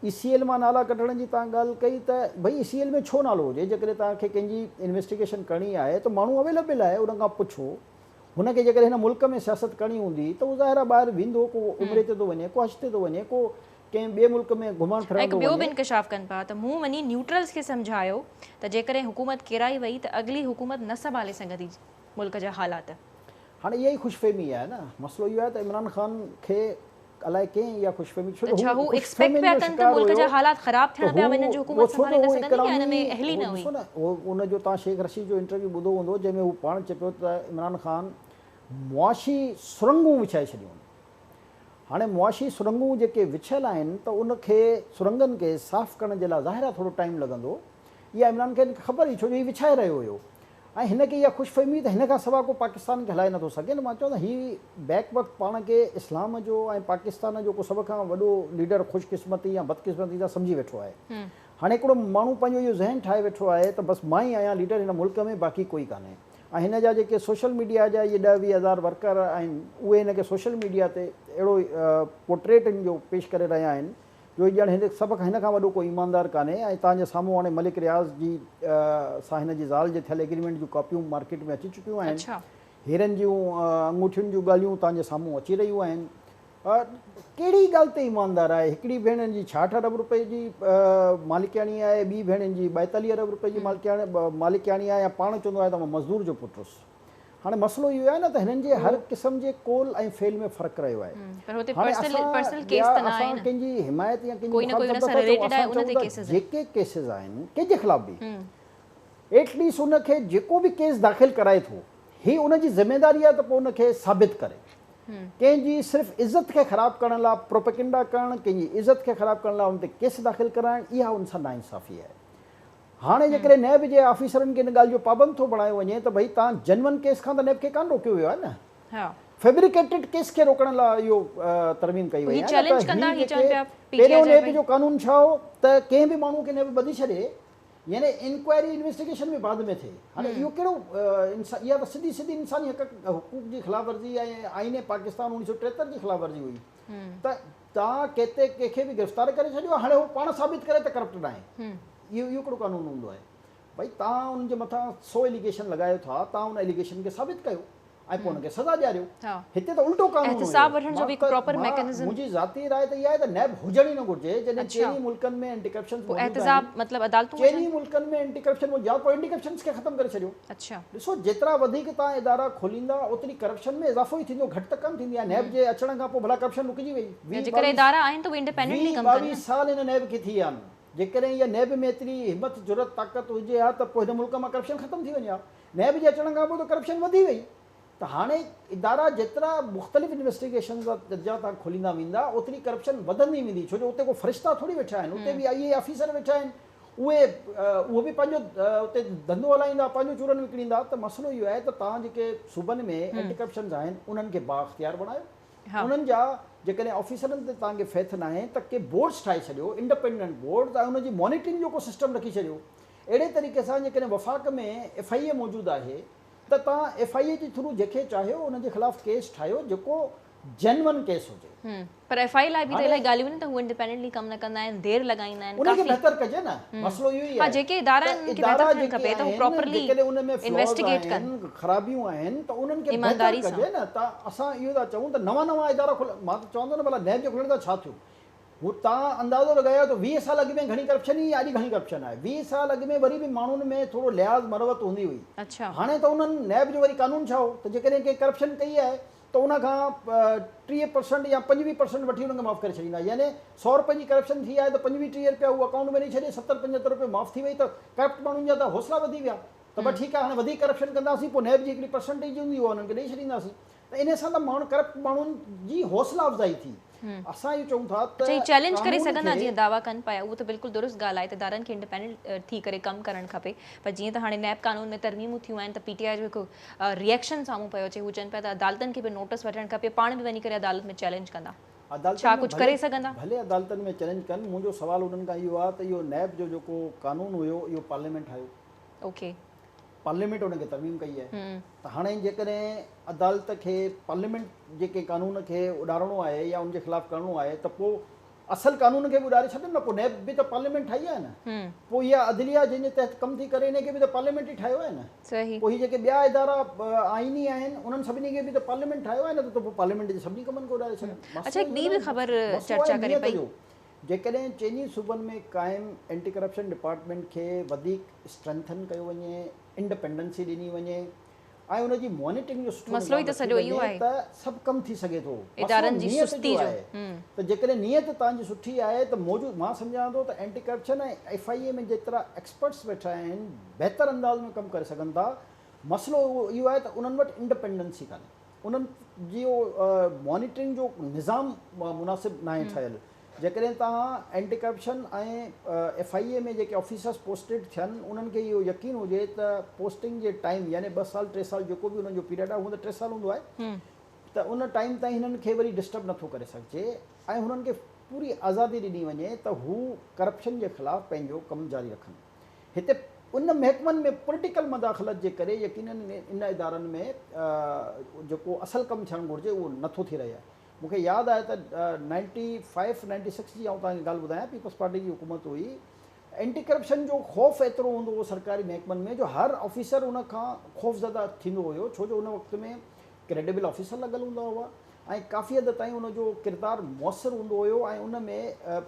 اي سي ايل مان نالا ڪڍڻ جي توهان ڳالهه ڪئي ته ڀئي اي سي ايل ۾ ڇو نالو هجي، جيڪڏهن توهان کي ڪنهن جي انويسٽيگيشن ڪرڻي آهي ته ماڻهو اويليبل آهي ان کان پڇو. هن کي جيڪڏهن هن ملڪ ۾ سياست ڪرڻي هوندي ته هو ظاهر آهي ٻاهر ويندو، ڪو عمري تي ٿو وڃي، ڪو حج تي ٿو وڃي، ڪو ڪنهن ٻئي ملڪ ۾ گهمڻ ۽ ڦرڻ هڪ ٿو ٻيو به وڃي. انڪشاف ڪن پيا ته مون وڃي نيوٽرلز کي سمجهايو ته جيڪڏهن حڪومت ڪيرائي وئي ته اڳلي حڪومت نه سنڀالي سگهندي ملڪ جا حالات. هاڻي اها ئي خوشفهمي آهي نه، مسئلو اهو آهي ته عمران خان کي الائي ڪنهن اها خوشفهمي ڇو ته جو ڇا هو هو ايڪسپيڪٽ خوشفهمين پيا جو ڪن ته شڪار ملڪ جا هيو حالات خراب ته ٿيڻ پيا هو وڃن جو اهو حڪومت ڇو جو سنڀالي نه هو سگهندي يا ان ۾ اڪرامي اهلي هو نه هئي؟ ڏسو نه هو ان جو توهان شيخ رشيد جو انٽرويو ٻڌو هوندو جنهن ۾ هو پاڻ چئي پيو ته عمران خان معاشي سرنگون وڇائي ڇڏيون آهن. هاڻي معاشي سرنگون جيڪي وڇيل آهن ته ان کي سرنگن کي صاف ڪرڻ جي لاء ظاهر آهي ٿورو ٽائيم لڳندو. اها عمران خان کي خبر هئي ڇو جو هي وڇائي رهيو هيو ۽ هن کي اها خوش فهمي ته هن کان سوا ڪو پاڪستان کي هلائي نٿو سگهي نه مان چوان ته هي بيڪ وقت پاڻ کي اسلام جو ۽ پاڪستان جو ڪو سڀ کان وڏو ليڊر خوش قسمتي يا بدقسمتي سان سمجهي ويٺو آهي. هاڻي هڪڙو ماڻهو پنهنجو اهو ذهن ٺاهي ويٺو آهي ته بس مان ئي آهيان ليڊر هن ملڪ ۾ باقي ڪوئي ڪانهي ۽ هن جا جيڪي سوشل ميڊيا جا اهي 10 20 هزار ورڪر آهن اهي هن کي سوشل ميڊيا تي اهڙو پورٽريٽ هن جو پيش ڪري رهيا آهن جو ڄڻ هن سڀ کان هن کان وڏو ڪو ايماندار ڪانهي ۽ توهان جي سامهون هاڻي ملڪ رياض جي سان هن جي زال جي ٿيل ايگريمينٽ جون ڪاپيون مارڪيٽ ۾ اچي چڪيون آهن. هيرن جون انگوٺين جون ڳالهيون توهان جي سامهون اچي رهيون آهن. ڪهڙي ڳالهه تي ايماندار آهي؟ هڪڙي ڀيڻ هن جي 66 ارب روپئي جي مالڪياڻي آهي، ٻي ڀيڻ هن جي 42 ارب روپئي جي مالڪياڻي آهي ۽ پاڻ چوندو آهي ته مان مزدور جو پٽ هوس. هاڻي مسئلو اهو آهي نه ته هنن جي هر قسم جي قول ۽ فعل ۾ فرق رهيو آهي. هاڻي اسان ٻيا اسان ڪنهن جي حمايت يا ڪنهن جي مخالفت نٿا چئون، اسان چئون ٿا جيڪي ڪيسز آهن ڪنهن جي خلاف به ايٽ ليسٽ ان کي جيڪو به ڪيس داخل ڪرائي ٿو هي ان جي ذميواري آهي ته پوء ان کي ثابت ڪري. ڪنهن جي صرف عزت کي خراب ڪرڻ لاء پروپيگنڊا ڪرڻ، ڪنهن جي عزت کي خراب ڪرڻ لاء ان تي ڪيس داخل ڪرائڻ اها ان سان ناانصافي آهي. هاڻي جيڪڏهن نيب جي آفيسرن کي ان ڳالهه جو پابند ٿو بڻايو وڃي ته ڀئي توهان جينون ڪيس کان ته نيب کي ڪانه روڪيو ويو آهي نه، فيبريڪيٽيڊ ڪيس کي روڪڻ لاء اهو ترميم ڪئي وئي آهي نه ته هي جيڪي پهريون نيب جو قانون ڇا هو ته ڪنهن به ماڻهو کي نيب ٻڌي ڇڏي يعني انڪوائري انويسٽيگيشن به بعد ۾ ٿئي، هاڻي اهو ڪهڙو اها ته سڌي سڌي انساني حق حقوق جي خلاف ورزي ۽ آئين پاڪستان 1973 جي خلاف ورزي هئي ته توهان ڪيتي ڪنهن کي به گرفتار ڪري ڇڏيو هاڻي هو پاڻ ثابت ڪري ته ڪرپٽ ناهي، اهو اهو ڪهڙو قانون هوندو آهي ڀئي توهان ان جي مٿان 100 ايليگيشن لڳايو ٿا توهان ان ايليگيشن کي ثابت ڪيو. ۽ پوء ان کي سزا ڏياريو. هتي ته الٽو قانون هيو. احتساب وٺڻ جو به هڪ پراپر ميڪنزم. منهنجي ذاتي راء ته اها آهي ته نيب هجڻ ئي نه گهرجي. جڏهن چئني ملڪن ۾ اينٽي ڪرپشنز موجود آهن. احتساب مطلب عدالتون وٺن. چئني ملڪن ۾ اينٽي ڪرپشن موجود آهي پوء اينٽي ڪرپشنز کي ختم ڪري ڇڏيو. ڏسو جيترا وڌيڪ توهان ادارا کوليندا اوتري ڪرپشن ۾ اضافو ئي ٿيندو گهٽ ته ڪانه ٿيندي. نيب جي اچڻ کان پوء ڀلا ڪرپشن رڪجي وئي. جيڪڏهن ادارا آهن ته اهي انڊيپينڊنٽلي ڪم ڪن نه. 20 22 سال هن نيب کي ٿي ويا آهن. جيڪڏهن اها نيب ۾ ايتري همت جرئت طاقت هجي ها ته پوء هن ملڪ مان ڪرپشن ختم ٿي وڃي ها. نيب جي اچڻ کان پوء ته ڪرپشن وڌي وئي ته هاڻي ادارا جيترا مختلف انويسٽيگيشنز جا درجا تان کوليندا ويندا اوتري ڪرپشن وڌندي ويندي ڇو جو اتي ڪو فرشتا ٿوري ويٺا آهن اتي به آئي اي آفيسر ويٺا آهن اهي اهو به پنهنجو اتي ڌنڌو هلائيندا پنهنجو چورن وڪڻيندا ته مسئلو اهو آهي ته توهان جيڪي صوبن ۾ اينٽي ڪرپشنز آهن انهن کي بااختيار بڻايو انهن جا جيڪڏهن آفيسرن تي توهان کي فيٿ ناهي ته ڪي بورڊز ٺاهي ڇڏيو انڊپينڊنٽ بورڊز ۽ ان جي مانيٽرنگ جو ڪو سسٽم رکي ڇڏيو اهڙي طريقي سان جيڪڏهن وفاق ۾ ايف I اي موجود آهي ته توهان ايف I اي جي ٿرو جنهن کي چاهيو ان جي خلاف ڪيس ٺاهيو جيڪو جينون ڪيس هجي. پر ايف I اي لاء به ته الاهي ڳالهيون آهن ته هو انڊيپينڊنٽلي ڪم نه ڪندا آهن دير لڳائيندا آهن ان کي بهتر ڪجي نه مسئلو اهو ئي آهي جيڪي ادارا آهن انهن کي بهتر ٿيڻ کپي ته هو پراپرلي انويسٽيگيٽ ڪن خرابيون آهن ته انهن کي بهتر ڪجي نه ته اسان اهو ٿا چئون ته نوان نوان ادارا کول مان ته چوان ٿو نه ڀلا نيب جي کلڻ سان ڇا ٿيو هو توهان اندازو لڳايو ته 20 سال اڳ ۾ گهڻي ڪرپشن هئي يا اڄ گهڻي ڪرپشن آهي. 20 سال اڳ ۾ وري به ماڻهن ۾ ٿورو لحاظ مروت هوندي هئي. هاڻي ته انهن نيب جو وري قانون ڇا هو ته جيڪڏهن ڪنهن ڪرپشن ڪئي آهي ته ان کان 30 پرسنٽ يا 25 پرسنٽ وٺي انهن کي معاف ڪري ڇڏيندا. يعني 100 رپين جي ڪرپشن ٿي آهي ته 25 30 رپيا هو اڪائونٽ ۾ ڏئي ڇڏي 70 75 رپيو معاف ٿي وئي ته ڪرپٽ ماڻهن جا ته حوصلا وڌي ويا ته بس ٺيڪ آهي هاڻي وڌيڪ ڪرپشن ڪنداسين پوء نيب جي هڪڙي پرسنٽيج هوندي اها انهن کي ڏئي ڇڏينداسين. ته انهي سان ته ماڻهن ڪرپٽ ماڻهن جي حوصلا افزائي ٿي. اسان اهو چئون ٿا ته اچا هي چئلينج ڪري سگهندا جيئن دعويٰ ڪن پيا اهو ته بلڪل درست ڳالهه آهي ته ادارن کي انڊيپينڊنٽ ٿي ڪري ڪم ڪرڻ کپي پر جيئن ته هاڻي نيب قانون ۾ ترميمون ٿيون آهن ته پي ٽي آء جو هڪ ريئڪشن سامهون پيو اچي هو چون پيا ته عدالتن کي به نوٽس وٺڻ کپي پاڻ به وڃي ڪري عدالت ۾ چئلينج ڪندا ڇا ڪجهه ڪري سگهندا؟ ڀلي عدالتن ۾ چئلينج ڪن منهنجو سوال انهن کان اهو آهي ته اهو نيب جو جيڪو قانون هيو اهو پارليامينٽ ٺاهيو. اوڪي. پارليامينٽ ان کي ترميم ڪئي آهي ته هاڻي جيڪڏهن عدالت کي پارليامينٽ جي ڪنهن قانون کي اڏارڻو آهي يا ان جي خلاف ڪرڻو آهي ته پوء اصل قانون کي به اڏاري ڇڏن نه پوء نيب به ته پارليامينٽ ٺاهي آهي نه پوء اها عدليه جنهن جي تحت ڪم ٿي ڪري ان کي به ته پارليامينٽ ئي ٺاهيو آهي نه پوء هي جيڪي ٻيا ادارا آئيني آهن انهن سڀني کي به ته پارليامينٽ ٺاهيو آهي نه ته پوء پارليامينٽ جي سڀني ڪمن کي اڏاري ڇڏن. اڇا هڪ ٻي به خبر چرچا ڪري پئي. جيڪڏهن چئني صوبن ۾ قائم اينٽي ڪرپشن ڊپارٽمينٽ کي وڌيڪ اسٽرينٿن ڪيو وڃي، انڊپينڊنسي ڏني وڃي ۽ ان جي مانيٽرنگ جو سٺو نظام رکيو وڃي ته سڀ ڪم ٿي سگهي ٿو. مسئلو نيت جو آهي ته جيڪڏهن نيت توهان جي سٺي آهي ته موجود مان سمجهان ٿو ته اينٽي ڪرپشن ۽ ايف I اي ۾ جيترا ايڪسپرٽس ويٺا آهن بهتر انداز ۾ ڪم ڪري سگهن ٿا. مسئلو اهو آهي ته انهن وٽ انڊپينڊنسي ڪانهي. انهن جي مانيٽرنگ جو نظام مناسب ناهي ٺهيل. جيڪڏهن توهان اينٽي ڪرپشن ۽ ايف I اي ۾ جيڪي آفيسرس پوسٽيڊ ٿين انهن کي اهو يقين هجي ته پوسٽنگ جي ٽائيم يعني ٻه سال ٽي سال جيڪو به انهن جو پيريڊ آهي هونء ته ٽي سال هوندو آهي ته ان ٽائيم تائين هنن کي وري ڊسٽرب نٿو ڪري سگهجي ۽ هنن کي پوري آزادي ڏني وڃي ته هو ڪرپشن جي خلاف پنهنجو ڪم جاري رکن. هتي ان محڪمن ۾ پوليٽيڪل مداخلت جي ڪري يقينن ان ادارن ۾ جيڪو اصل ڪم ٿيڻ گهرجي اهو نٿو ٿي رهي آهي. مون کي ياد آهي ته نائنٽي فائيو نائنٽي سڪس جي آئون توهان کي ڳالهه ٻڌايان پيپلز پارٽي جي حڪومت هئي اينٽي ڪرپشن جو خوف ايترو هوندو هو سرڪاري محڪمن ۾ جو هر آفيسر ان کان خوفزده ٿيندو هيو ڇو جو ان وقت ۾ ڪريڊيبل آفيسر لڳل هوندا هئا ۽ ڪافي حد تائين ان جو ڪردار موثر هوندو هيو ۽ ان ۾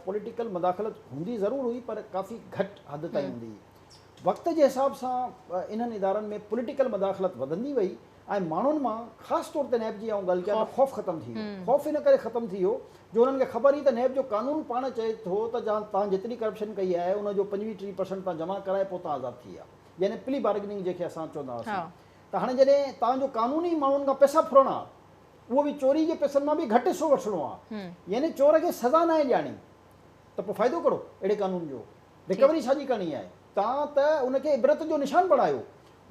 پوليٽيڪل مداخلت هوندي ضرور هئي پر ڪافي گهٽ حد تائين هوندي هئي. وقت جي حساب سان انهن ادارن ۾ پوليٽيڪل مداخلت وڌندي وئي ۽ ماڻهن مان خاص طور تي نيب جي آئون ڳالهه ڪيان ته خوف ختم ٿي ويو. خوف ان ڪري ختم ٿي ويو جو انهن کي خبر هئي ته نيب جو قانون پاڻ چئي ٿو ته توهان جيتري ڪرپشن ڪئي آهي ان جو 25 30 پرسنٽ توهان جمع ڪرائي پوء توهان آزاد ٿي ويا يعني پلي بارگننگ جنهن کي اسان چوندا هئاسين ته هاڻي جڏهن توهان جو قانون ئي ماڻهن کان پئسا ڦرڻ آ اهو به چوري جي پئسن مان به گهٽ حصو وٺڻو آ يعني چور کي سزا ناهي ڏيارڻي ته پوء فائدو ڪهڙو اهڙي قانون جو رڪوري ڇا جي ڪرڻي آهي توهان ته ان کي عبرت جو نشان بڻايو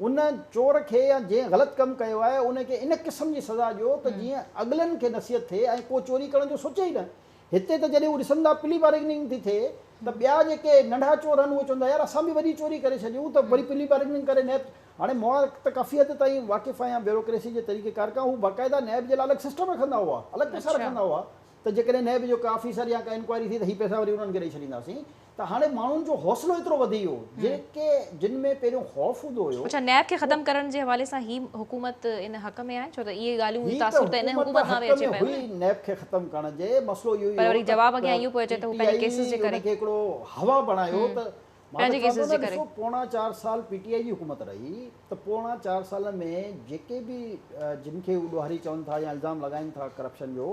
ان چور کي يا جنهن غلط ڪم ڪيو آهي ان کي ان قسم جي سزا ڏيو ته جيئن اڳلن کي نصيحت ٿئي ۽ ڪو چوري ڪرڻ جو سوچي ئي نه هتي ته جڏهن هو ڏسن ٿا پلي بارگننگ ٿي ٿئي ته ٻيا جيڪي ننڍا چور آهن اهي چوندا يار اسان به وڏي چوري ڪري ڇڏيون ته وري پلي بارگننگ ڪري نيب هاڻي مان ته ڪافي حد تائين واقف آهيان بيوروڪريسي جي طريقي ڪار کان هو باقاعده نيب جي لاء الڳ سسٽم رکندا هئا الڳ پئسا رکندا هئا ته ته جيڪڏهن نيب جو ڪا آفيسر يا ڪا انڪوائري ٿي ته هي پئسا وري انهن کي ڏئي ڇڏينداسين ته هاڻي ماڻهن جو حوصلو ايترو وڌي ويو جيڪي جن ۾ پهريون خوف هوندو هيو. اڇا نيب کي ختم ڪرڻ جي حوالي سان هي حڪومت ان حق ۾ آهي ڇو ته اهي ڳالهيون هي ته تاثر ته ان حڪومت حڪومت مان به حق اچي ۾ پيو هئي نه. نيب کي ختم ڪرڻ جي مسئلو اهو ئي پر هو وري ته جواب اڳيان اهو پيو اچي پي ته هو ٽي پنهنجي آئي ڪيسز جي ان ڪري کي هڪڙو هوا بڻايو ته مان ته پنهنجي چوان ٿو ڪيسز نه جي ڪري. ڏسو پوڻا چار سال پي ٽي آئي جي حڪومت رهي ته پوڻا چار سال ۾ جيڪي به جن کي هو ڏوهاري چون ٿا يا الزام لڳائين ٿا ڪرپشن جو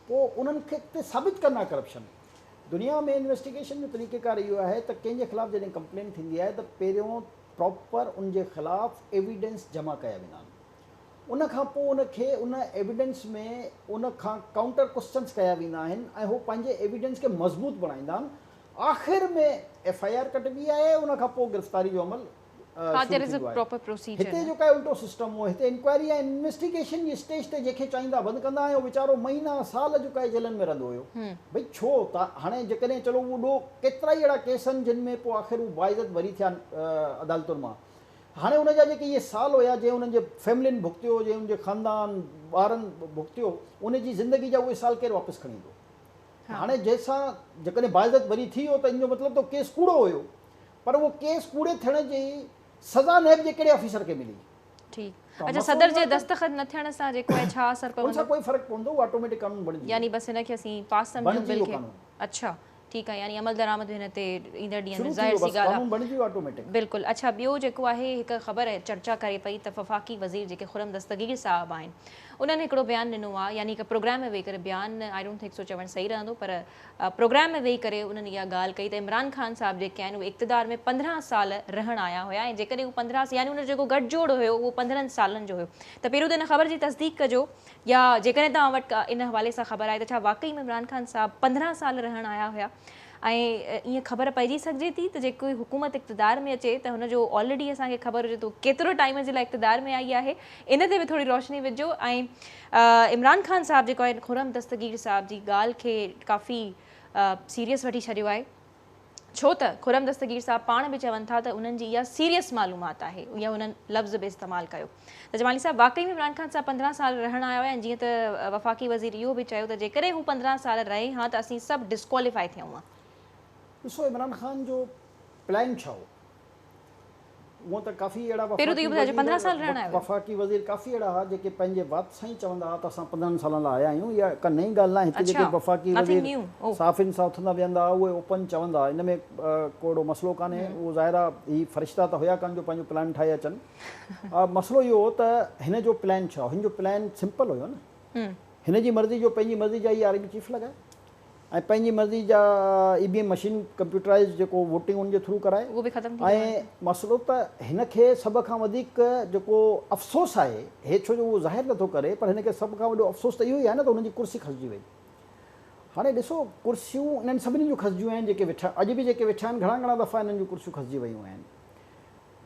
پوء انهن کي تي ثابت ڪندا ڪرپشن. دنيا ۾ انويسٽيگيشن جو طريقيڪار اهو آهي ته ڪنهن جي خلاف جڏهن ڪمپلين ٿيندي آهي ته پهريون پراپر ان جي خلاف ايويڊنس جمع ڪيا ويندا آهن ان کان پوء ان کي ان ايويڊنس ۾ ان کان ڪائونٽر ڪوسچنس ڪيا ويندا آهن ۽ هو پنهنجي ايويڊنس کي مضبوط بڻائيندا آهن آخر ۾ ايف I R ڪٽبي آهي ان کان پوء گرفتاري جو عمل شروع ٿيندو آهي. هتي جو ڪا الٽو سسٽم هو، هتي انڪوائري ۽ انويسٽيگيشن جي اسٽيج تي جنهن کي چاهيندا بند ڪندا ۽ اهو ويچارو مهينا سال جو ڪائي جيلن ۾ رهندو هيو. ڀئي ڇو ته هاڻي جيڪڏهن چلو اهو ڏوهه ڪيترائي اهڙا ڪيس آهن جن ۾ پوء آخر هو باعزت بري ٿيا عدالتن مان. هاڻي ان جا جيڪي اهي سال هيا جنهن انهن جي فيملين ڀڳتيو، جنهن انهن جي خاندان، ٻارن ڀڳتيو، ان جي زندگي جا اهي سال ڪير واپس کڻي ايندو؟ هاڻي جنهن سان جيڪڏهن باعزت بري ٿي ويو ته ان جو مطلب ته ڪيس ڪوڙو هيو. پر اهو ڪيس ڪوڙي ٿيڻ جي سزا نيب جي ڪهڙي آفيسر کي ملي؟ ٺيڪ اڇا صدر جي دستخط نه ٿيڻ سان جيڪو آهي ڇا اثر پوندو؟ ان سان ڪوئي فرق پوندو اهو آٽوميٽڪ قانون بڻجي ويو. يعني بس هن کي اسين پاس سمجهون بل کي اڇا ٺيڪ آهي يعني عمل درآمد هن تي ايندڙ ڏينهن ۾ ظاهر سي ڳالهه قانون بڻجي ويو آٽوميٽڪ. بلڪل اڇا ٻيو جيڪو آهي هڪ خبر چرچا ڪري پئي ته وفاقي وزير جيڪي خرم دستگير صاحب آهن انهن هڪڙو بيان ڏنو آهي يعني هڪ پروگرام ۾ ويهي ڪري بيان I don't think سو چوڻ صحيح رهندو پر پروگرام ۾ ويهي ڪري انهن اها ڳالهه ڪئي ته عمران خان صاحب جيڪي آهن اهي اقتدار ۾ 15 سال رهڻ آيا هيا ۽ جيڪڏهن هو 15 يعني ان جو جيڪو ڳٺ جوڙ هيو اهو 15 سالن جو هيو ته پهريون ته ان خبر جي تصديق ڪجو يا جيڪڏهن توهان وٽ ڪا ان حوالي سان خبر آهي ته ڇا واقعي ۾ عمران خان صاحب 15 سال رهڻ آيا هيا ۽ ائين خبر پئجي سگهجي ٿي ته جيڪو حڪومت اقتدار ۾ اچي ته هن جو آلريڊي اسان کي خبر هجي ته هو ڪيترو ٽائيم جي لاء اقتدار ۾ آئي آهي ان تي به ٿوري روشني وجهو ۽ عمران خان صاحب جيڪو آهي خرم دستگير صاحب جي ڳالهه کي ڪافي سيريس وٺي ڇڏيو آهي ڇو ته خرم دستگير صاحب پاڻ به چون ٿا ته انهن جي اها سيريس معلومات آهي اها انهن لفظ به استعمال ڪيو ته جمالي صاحب واقعي ۾ عمران خان صاحب 15 سال رهڻ آيو آهي ۽ جيئن ته وفاقي وزير اهو به چيو ته جيڪڏهن هو 15 سال رهي ها ته اسين سڀ ڊسڪواليفائي ٿيون ها. ڏسو عمران خان جو پلان ڇا هو؟ هونء ته ڪافي اهڙا پهريون ته اهو ٻڌايو جو 15 سال رهڻ آيو هيو. وفاقي وزير ڪافي اهڙا ها جيڪي پنهنجي وات سان ئي چوندا ها ته اسان 15 سالن لاء آيا آهيون. اها ڪا نئين ڳالهه ناهي. هتي جيڪي وفاقي وزير صحافين سان اٿندا ويهندا ها اهي اوپن چوندا ها. ان ۾ ڪو اهڙو مسئلو ڪانهي. اهو ظاهر آهي هي فرشتا ته هيا ڪانه جو پنهنجو پلان ٺاهي اچن. مسئلو اهو هو ته هن جو پلان ڇا هو؟ هن جو پلان سمپل هيو نه. هن جي مرضي جو پنهنجي مرضي جا ئي آرمي چيف لڳائي. ۽ پنهنجي مرضي جا E V M machine computerize جيڪو ووٽنگ ان جي ٿرو ڪرائي اهو به ختم ٿي ويو ۽ آهي. مسئلو ته هن کي سڀ کان وڌيڪ جيڪو افسوس آهي هي ڇو جو اهو ظاهر نٿو ڪري پر هن کي سڀ کان وڏو افسوس ته اهو ئي آهي نه ته هن جي ڪرسي کسجي وئي هاڻي ڏسو ڪرسيون انهن سڀني جون کسجيون آهن جيڪي ويٺا اڄ به جيڪي ويٺا آهن گهڻا گهڻا دفعا انهن جون ڪرسيون کسجي ويون آهن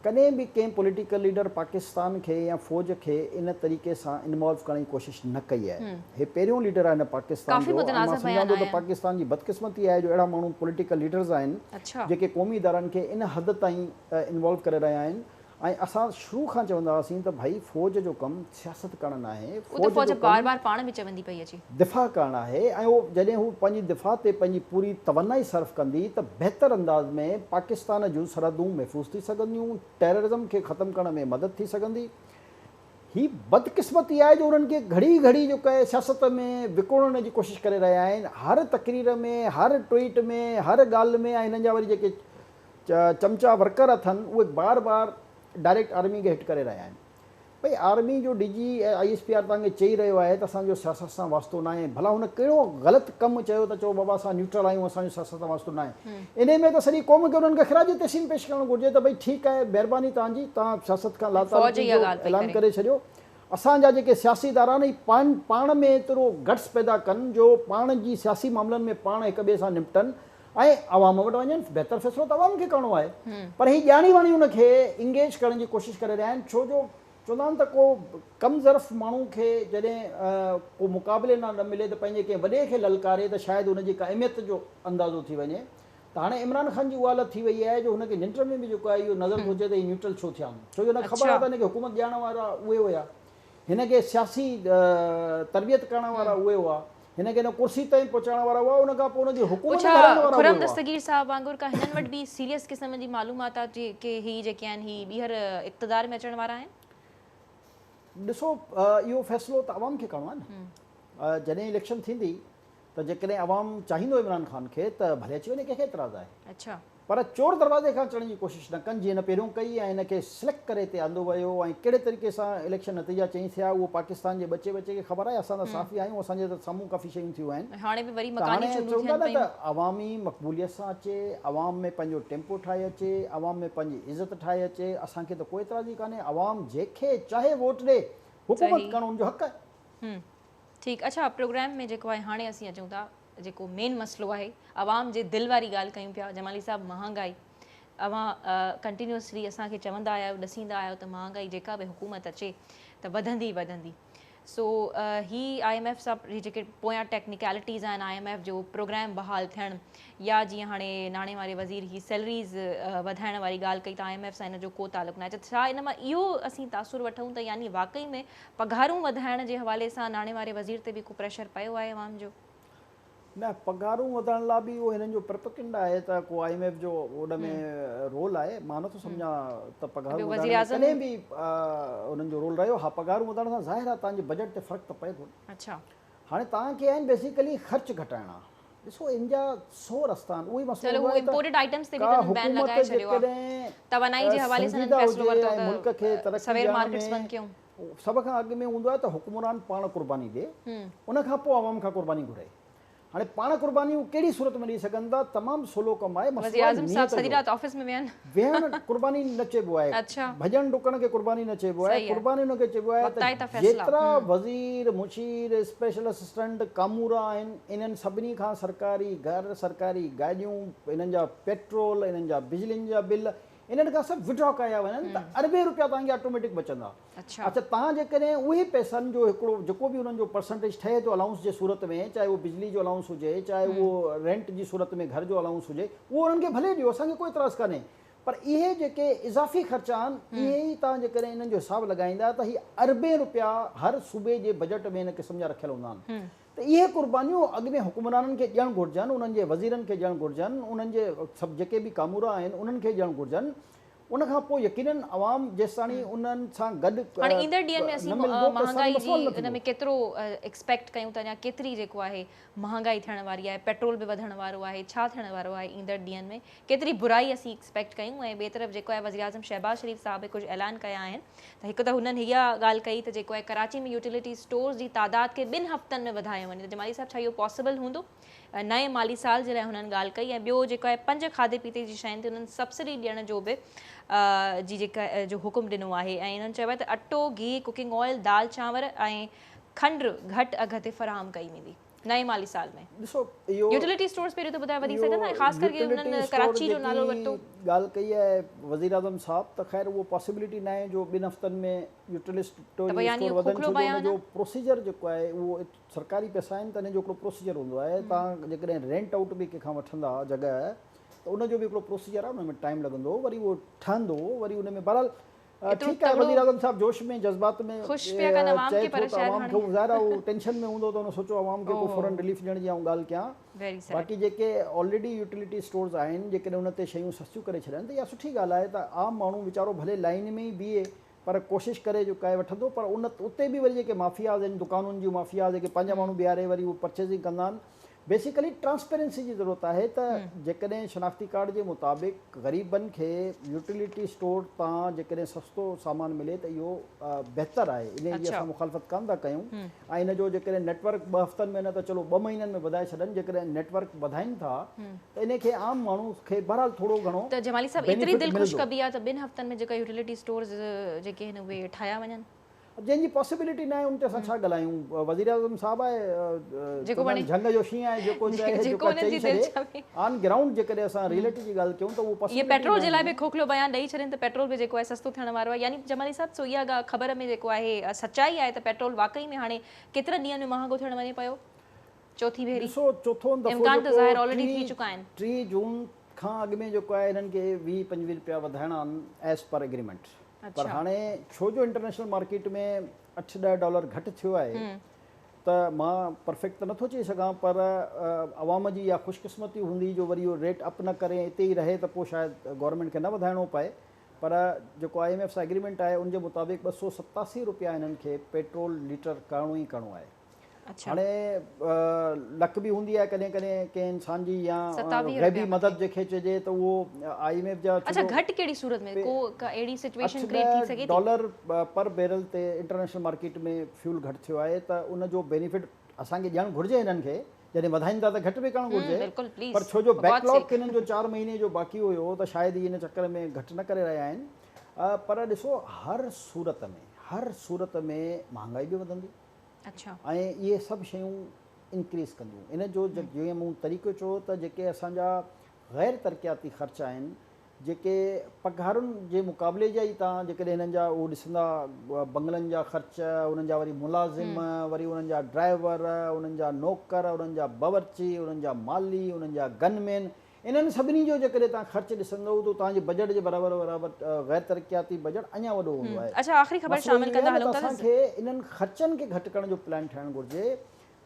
ڪڏهن به ڪنهن پوليٽيڪل ليڊر پاڪستان کي يا فوج کي ان طريقي سان انوالو ڪرڻ جي ڪوشش نه ڪئي آهي. هي پهريون ليڊر آهي هن پاڪستان جو ۽ مان سمجهان ٿو ته پاڪستان جي بدقسمتي آهي جو اهڙا ماڻهو پوليٽيڪل ليڊرز آهن جيڪي قومي ادارن کي ان حد تائين انوالو ڪري رهيا آهن ۽ اسان شروع کان چوندا هئاسين ته ڀائي فوج جو ڪم سياست ڪرڻ ناهي، فوج جو ڪم دفاع ڪرڻ آهي ۽ اهو جڏهن هو پنهنجي دفاع تي پنهنجي پوري توانائي صرف ڪندي ته بهتر انداز ۾ پاڪستان جون سرحدون محفوظ ٿي سگهنديون، ٽيررزم کي ختم ڪرڻ ۾ مدد ٿي سگهندي. هي بدقسمتي آهي جو انهن کي گهڙي گهڙي جو ڪنهن سياست ۾ وڪوڙڻ جي ڪوشش ڪري رهيا آهن، هر تقرير ۾، هر ٽوئيٽ ۾، هر ڳالهه ۾ ۽ هنن جا وري جيڪي چمچا ورڪر اٿن اهي بار بار ڊائريڪٽ آرمي کي هٽ ڪري رهيا آهن. ڀئي آرمي جو D G ۽ I S P R توهان کي چئي رهيو آهي ته اسان جو سياست سان واسطو ناهي ڀلا هن ڪهڙو غلط ڪم چيو ته چئو بابا اسان نيوٽرل آهيون اسان جو سياست سان واسطو ناهي انهي ۾ ته سڄي قوم کي انهن کي خراج تحسين پيش ڪرڻ گهرجي ته ڀئي ٺيڪ آهي مهرباني توهان جي توهان سياست کان لاتعلقي جو اعلان ڪري ڇڏيو اسان جا جيڪي سياسي ادارا آهن اهي پاڻ پاڻ ۾ ايترو گٽس پيدا ڪن جو پاڻ جي سياسي معاملن ۾ پاڻ هڪ ٻئي سان نپٽن ۽ عوام وٽ وڃن، بهتر فيصلو ته عوام کي ڪرڻو آهي پر هي ڄاڻي واڻي ان کي انگيج ڪرڻ جي ڪوشش ڪري رهيا آهن ڇو جو چوندا آهن ته ڪو ڪم ظرف ماڻهو کي جڏهن ڪو مقابلي نا نه ملي ته پنهنجي ڪنهن وڏي کي للڪاري ته شايد ان جي ڪا اهميت جو اندازو ٿي وڃي ته هاڻي عمران خان جي اها حالت ٿي وئي آهي جو هن کي ننڊ ۾ به جيڪو آهي اهو نظر ٿو اچي ته هي نيوٽرل ڇو ٿيا آهن ڇو جو هن کي خبر آهي ته هن کي حڪومت ڏيارڻ وارا اهي هيا هن کي سياسي تربيت ڪرڻ وارا اهي هئا. هن کي هن ڪرسي تائين پهچائڻ وارا هئا ان کان پوء ان جي حڪومت ڇا هلائڻ وارا خرم به هئا. دستگير صاحب وانگر ڪا هنن وٽ به سيريس قسم جي معلومات آ ڪي هي جيڪي آهن هي ٻيهر اقتدار ۾ اچڻ وارا آهن؟ ڏسو اهو فيصلو ته عوام کي ڪرڻو آهي نه جڏهن اليڪشن ٿيندي ته جيڪڏهن عوام چاهيندو عمران خان کي ته ڀلي اچي وڃي ڪنهن کي اعتراض آهي. اڇا. پر چور دروازي کان چڙهڻ جي ڪوشش نه ڪن جيئن هن پهريون ڪئي ۽ هن کي سليڪٽ ڪري هتي آندو ويو ۽ ڪهڙي طريقي سان اليڪشن نتيجا چينج ٿيا اهو پاڪستان جي ٻچي ٻچي کي خبر آهي اسان ته صحافي آهيون اسان جي ته سامهون ڪافي شيون ٿيون آهن ۽ هاڻي به وري ته مڪاني هاڻي چونڊون چون ٿا ٿين نه پيون. ته عوامي مقبوليت سان اچي عوام ۾ پنهنجو ٽيمپو ٺاهي اچي عوام ۾ پنهنجي عزت ٺاهي اچي اسان کي ته ڪو اعتراض ئي ڪانهي عوام جنهن کي چاهي ووٽ ڏي حڪومت صحيح. ڪرڻ ان جو حق آهي. ٺيڪ اڇا پروگرام ۾ جيڪو آهي هاڻي اسين اچون ٿا جيڪو مين مسئلو آهي عوام جي دل واري ڳالهه ڪيون پيا جمالي صاحب مهانگائي اوهان ڪنٽينيوسلي اسان کي چوندا آيا آهيو ڏسيندا آيا آهيو ته مهانگائي جيڪا به حڪومت اچي ته وڌندي وڌندي سو هي I M F سان هي جيڪي پويان ٽيڪنيڪلٽيز آهن I M F جو پروگرام بحال ٿيڻ يا جيئن هاڻي ناڻي واري وزير هي سيلريز وڌائڻ واري ڳالهه ڪئي ته I M F سان ان جو ڪو تعلق ناهي ته ڇا ان مان اهو اسين تاثر وٺون ته يعني واقعي ۾ پگهارون وڌائڻ جي حوالي سان ناڻي واري وزير تي به ڪو پريشر پيو آهي عوام جو؟ نه پگهارون وڌائڻ لاء به اهو هنن جو پرپڪنڊ آهي ته ڪو I M F جو ان ۾ رول آهي مان نٿو سمجهان ته پگهارون وڌائڻ ۾ ڪڏهن به انهن جو رول رهيو ها پگهارون وڌائڻ سان ظاهر آهي توهان جي بجيٽ تي فرق ته پئي ٿو نه اڇا هاڻي توهان کي آهن بيسيڪلي خرچ گهٽائڻا ڏسو ان جا سو رستا آهن اهو ئي مسئلو چلو هوندو هو آهي ته امپورٽيڊ آئٽمز تي به ڪا تنهن بين حڪومت لڳائي ڇڏيو آهي جيڪڏهن توانائي جي حوالي سان هنن سنجيده فيصلو هجي ورتو ۽ ملڪ کي ته ترقي سوير ڏيارڻ مارڪيٽس ۾ بند ڪيون. سڀ کان اڳ ۾ هوندو آهي ته حڪمران پاڻ قرباني ڏي ان کان پوء عوام کان قرباني گهري. هاڻي پاڻ قربانيون ڪهڙي صورت ۾ ڏئي سگهن ٿا؟ تمام سولو ڪم آهي، مسئلو آهي وزيراعظم صاحب نيت سڄي جو. رات آفيس ۾ ويهن. ويهڻ قرباني نه چئبو آهي، ڀڄڻ ڊڪڻ کي قرباني نه چئبو آهي، قرباني ان کي چئبو آهي ته جيترا وزير، مشير، اسپيشل اسسٽنٽ، ڪامورا آهن، انهن سڀني کان سرڪاري گهر، سرڪاري گاڏيون، انهن جا پيٽرول، انهن جا بجلين جا بل، انهن کان سڀ وڊرا ڪيا وڃن ته اربين روپيا توهان کي آٽوميٽڪ بچندا. اڇا توهان جيڪڏهن اهي پئسن جو هڪڙو جيڪو به انهن جو پرسنٽيج ٺهي ٿو الائونس جي صورت ۾ چاهي اهو بجلي جو الائونس هجي چاهي اهو رينٽ جي صورت ۾ گهر جو الائونس هجي اهو انهن کي ڀلي ڏيو اسان کي ڪو اعتراض ڪانهي پر اهي جيڪي اضافي خرچا آهن اهي ئي توهان جيڪڏهن انهن جو حساب لڳائيندا ته هي اربين روپيا هر صوبي جي بجيٽ ۾ ان قسم جا رکيل هوندا آهن ته اهي قربانيون اڳ ۾ حڪمرانن کي ڏيڻ گهرجن، انهن جي وزيرن کي ڏيڻ گهرجن، انهن جي سڀ جيڪي به ڪامورا آهن انهن کي ڏيڻ گهرجن، ان کان پوء يقينن عوام جيستاڻي انهن سان گڏ هاڻي ايندڙ ڏينهن ۾ نه اسين ملبو تيستاڻي مهانگائي جي مسئلو حل نه ان ٿيندو. ۾ ڪيترو ايڪسپيڪٽ ڪيون ته اڃا ڪيتري جيڪو آهي مهانگائي ٿيڻ واري آهي، پيٽرول به وڌڻ وارو آهي، ڇا ٿيڻ وارو آهي ايندڙ ڏينهن ۾ ڪيتري برائي اسين ايڪسپيڪٽ ڪيون ۽ ٻئي طرف جيڪو آهي وزيراعظم شهباز شريف صاحب به ڪجهه اعلان ڪيا آهن ته هڪ ته هنن اها ڳالهه ڪئي ته جيڪو آهي ڪراچي ۾ يوٽيلٽي اسٽورز جي تعداد کي ٻن هفتن ۾ وڌايو وڃي ته جمالي صاحب ڇا اهو پاسيبل هوندو نئين مالي سال جي لاء هنن ڳالهه ڪئي ۽ ٻيو جيڪو آهي پنج کاڌي پيتي جي شين تي هنن سبسڊي ڏيڻ جو به جي جيڪا جو حڪم ڏنو آهي ۽ هنن چيو آهي ته اٽو گيهه ڪوڪنگ آئل دال چانور ۽ کنڊ گهٽ اگهه تي فراهم ڪئي ويندي نئين مالي سال ۾. ڏسو اهو يوٽيلٽي اسٽورز پهريون ته ٻڌايو وڌي سگهندا ۽ خاص ڪري يوٽيلٽي انهن اسٽور ڪراچي جو نالو جيڪي ورتو. ڳالهه ڪئي آهي وزيراعظم صاحب ته خير اهو پاسيبلٽي ناهي جو ٻن هفتن ۾ يوٽيلٽي ته پوء يعني اسٽور اهو وڌن کوکلو ڇو جو ان بيان جو آهي. پروسيجر جيڪو آهي اهو سرڪاري پئسا آهن ته ان جو هڪڙو پروسيجر هوندو آهي توهان جيڪڏهن رينٽ آئوٽ به ڪنهن کان وٺندا جڳهه ته ان جو به هڪڙو پروسيجر آهي ان ۾ ٽائيم لڳندو وري اهو ٺهندو وري ان ۾ بهرحال ايترو ٺيڪ آهي تڪڙو وزيراعظم صاحب جوش ۾ جذبات ۾ خوش پيا ڪن عوام چئي کي ٿو پر ته شايد عوام هاڻي کي ظاهر آهي هو ٽينشن ۾ هوندو ته هن سوچيو عوام کي ڪو فورن رليف ڏيڻ جي آئون ڳالهه ڪيان ويري سيڊ باقي جيڪي آلريڊي يوٽيلٽي اسٽورز آهن جيڪڏهن ان تي شيون سستيون ڪري ڇڏين ته اها سٺي ڳالهه آهي ته عام ماڻهو ويچارو ڀلي لائين ۾ ئي بيهي پر ڪوشش ڪري جو ڪائي وٺندو پر ان اتي به وري جيڪي مافياز آهن دڪانن جون مافياز جيڪي پنهنجا ماڻهو بيهاري وري اهي پرچيزنگ ڪندا آهن بيسيڪلي ٽرانسپيرنسي جي ضرورت آهي ته جيڪڏهن شناختي ڪارڊ جي مطابق غريبن کي يوٽيلٽي اسٽور تان جيڪڏهن سستو سامان ملي ته اهو بهتر آهي انهي جي اسان مخالفت ڪانه ٿا ڪيون ۽ ان جو جيڪڏهن نيٽ ورڪ ٻه هفتن ۾ نه ته چلو ٻه مهينن ۾ وڌائي ڇڏن جيڪڏهن نيٽ ورڪ وڌائين ٿا ته انهي کي عام ماڻهو کي بهرحال ٿورو گهڻو ته جمالي صاحب ايتري بينيفٽ دل خوش ملندو. ڪبي آهي ته ٻن هفتن ۾ جيڪا يوٽيلٽي اسٽورز جيڪي آهن اهي ٺاهيا وڃن. جنهن جي پاسيبلٽي ناهي ان تي اسان ڇا ڳالهايون وزيراعظم صاحب آهي جيڪو چوندا آهن جهنگ جو شينهن آهي جيڪو چاهي جيڪو چئي ڇڏي آن گرائونڊ جيڪڏهن اسان ريئلٽي جي ڳالهه ڪيون ته اهو اهي پاسيبلٽي پيٽرول جي لاء ناهي. به کوکلو بيان ڏئي ڇڏين ته پيٽرول به جيڪو آهي سستو ٿيڻ وارو آهي يعني جمالي صاحب سو اها خبر ۾ جيڪو آهي سچائي آهي ته پيٽرول واقعي ۾ هاڻي ڪيترن ڏينهن ۾ مهانگو ٿيڻ وڃي پيو چوٿين ڀيري ڏسو چوٿون دفعو امڪان ته جيڪو ظاهر آلريڊي ٿي چڪا آهن. 30 جون کان اڳ ۾ جيڪو آهي هنن کي 20 25 رپيا وڌائڻا آهن ايز پر ايگريمينٽ پر هاڻي ڇو جو انٽرنيشنل مارڪيٽ ۾ اٺ ڏهه ڊالر گهٽ ٿيو آهي ته مان پرفيڪٽ ته نٿو چئي سگهان پر عوام جي اها خوش قسمتي هوندي جو وري اهو ريٽ اپ نه ڪري ۽ اتي ئي رهي ته پوء شايد گورنمينٽ کي نه وڌائڻو پئي پر جيڪو I M F سان ايگريمينٽ آهي ان جي مطابق 287 روپيا هنن کي پيٽرول ليٽر ڪرڻو ئي ڪرڻو آهي. هاڻي لڪ به هوندي آهي ڪڏهن ڪڏهن ڪنهن انسان جي يا غيبي مدد جنهن کي چئجي ته اهو I M F جا اڇا گهٽ ڪهڙي صورت ۾ ڪو ڪا اهڙي سچويشن ڪريٽ ٿي سگهي ٿي؟ ڊالر پر بيرل تي انٽرنيشنل مارڪيٽ ۾ فيول گهٽ ٿيو آهي ته ان جو بينيفٽ اسان کي ڏيڻ گهرجي هنن کي جڏهن وڌائين ٿا ته گهٽ به ڪرڻ گهرجي پر ڇو جو بيڪ لاگ هنن جو 4 مهيني جو باقي هيو ته شايد هي ان چڪر ۾ گهٽ نه ڪري رهيا آهن پر ڏسو هر صورت ۾ هر صورت ۾ مهانگائي به وڌندي ۽ اهي سڀ شيون انڪريز ڪنديون. ان جو جيئن مون طريقو چيو ته جيڪي اسان جا غير ترقياتي خرچ آهن جيڪي پگهارن جي مقابلي جا ئي تان جيڪڏهن هنن جا اهو ڏسندا بنگلن جا خرچ انهن جا وري ملازم وري انهن جا ڊرائيور انهن جا نوڪر انهن جا باورچي انهن جا مالي انهن جا گن مين انهن سڀني جو جيڪڏهن توهان خرچ ڏسندؤ ته توهان جي بجيٽ جي برابر برابر غير ترقياتي بجيٽ اڃا وڏو هوندو آهي. اڇا آخري خبر مسئلو شامل اهو ڪندا آهي نه هلون ته ٿا اسان کي انهن خرچن کي گهٽ ڪرڻ جو پلان ٺاهڻ گهرجي.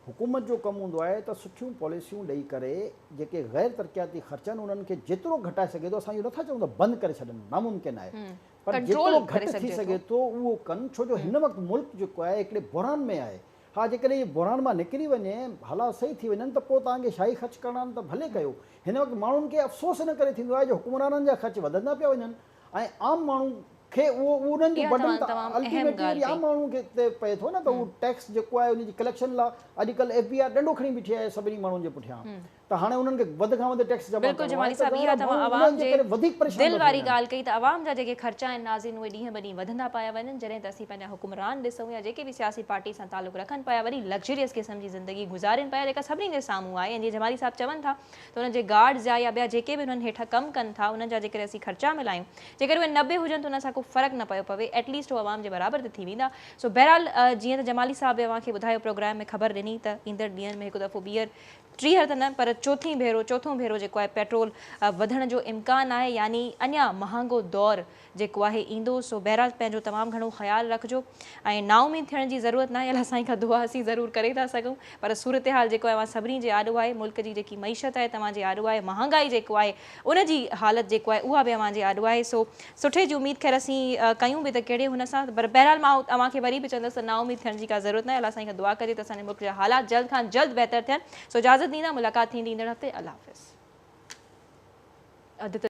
حڪومت جو ڪم هوندو آهي ته سٺيون پاليسيون ڏئي ڪري جيڪي غير ترقياتي خرچ آهن انهن کي جيترو گهٽائي سگهي ٿو اسان اهو نٿا چئون ته بند ڪري ڇڏن ناممڪن آهي پر ڪنٽرول جيترو ڪري گهٽ ٿي سگهجي سگهي ٿو. ٿو اهو ڪن ڇو جو هن وقت ملڪ جيڪو آهي هڪڙي بحران ۾ آهي ها جيڪڏهن هي بحران مان نڪري وڃي، حالات صحيح ٿي وڃن ته پوء توهان کي شاهي خرچ ڪرڻا آهن ته ڀلي ڪيو. هن وقت ماڻهن کي افسوس ان ڪري ٿيندو آهي جو حڪمرانن جا خرچ وڌندا پيا وڃن ۽ عام ماڻهو کي اهو انهن جو اها برڊن توهان ته تمام اهم الٽيميٽلي ڳالهه وري ڪئي. عام ماڻهو کي تي پئي ٿو نه ته اهو ٽيڪس جيڪو آهي ان جي ڪليڪشن لا اڄڪلهه ايف بي آر ڏنڊو کڻي بيٺي آهي سڀني ماڻهن جي پٺيان ته هاڻي انهن کي وڌ کان وڌ ٽيڪس جمع بلڪل ڪرڻو جمالي آهي ته صاحب ظاهر اها آهي توهان ماڻهو عوام انهن جي جي ڪري وڌيڪ پريشان دل ٿا ٿي واري وڃن. ڳالهه ڪئي ته عوام جا جيڪي خرچا آهن ناظرين اهي ڏينهن به ڏينهن وڌندا پيا وڃن جڏهن ته اسين پنهنجا حڪمران ڏسون يا جيڪي به سياسي پارٽي سان تعلق رکن پيا وڏي لگزريس قسم جي زندگي گذارين پيا جيڪا سڀني جي سامهون آهي ۽ جيئن جمالي صاحب چون ٿا ته انهن جي گارڊز جا يا ٻيا جيڪي به انهن هيٺ ڪم ڪن ٿا انهن جا جيڪڏهن اسين خرچا ملايون جيڪڏهن اهي نه به هجن ته ان سان ڪو فرق نه پيو پوي ايٽ ليسٽ هو عوام جي برابر ته ٿي ويندا سو بهرحال جيئن ته جمالي صاحب به اوهان کي ٻڌايو پروگرام ۾ خبر ڏني ته ايندڙ ڏينهن ۾ هڪ دفعو ٻيهر ٽيهر ته نه پر چوٿين ڀيرو چوٿون ڀيرو جيڪو آهي پيٽرول وڌڻ جو امڪان آهي يعني اڃا مهانگو دور جيڪو آهي ايندو سو بهرحال پنهنجو تمام گهڻو خيال رکجو ۽ نااميد ٿيڻ جي ضرورت ناهي الله سائين کان دعا اسين ضرور ڪري ٿا سگهون پر صورتحال جيڪو آهي اوهان سڀني جي آڏو آهي ملڪ جي جيڪي معيشت آهي توهان جي آڏو آهي مهانگائي جيڪو آهي ان جي حالت جيڪو آهي اها به اوهان جي آڏو آهي سو سٺي جي اميد خير اسين ڪيون به ته ڪهڙي هن سان پر بهرحال مان اوهان کي وري به چوندس ته نااميد ٿيڻ جي ڪا ضرورت ناهي الله سائين کان دعا ڪجي ته اسان جي ملڪ جا حالات جلد کان جلد بهتر ٿين سو اجازت ڏيندا ملاقات ٿيندي ايندڙ هفتي الله حافظ. اڌ ته.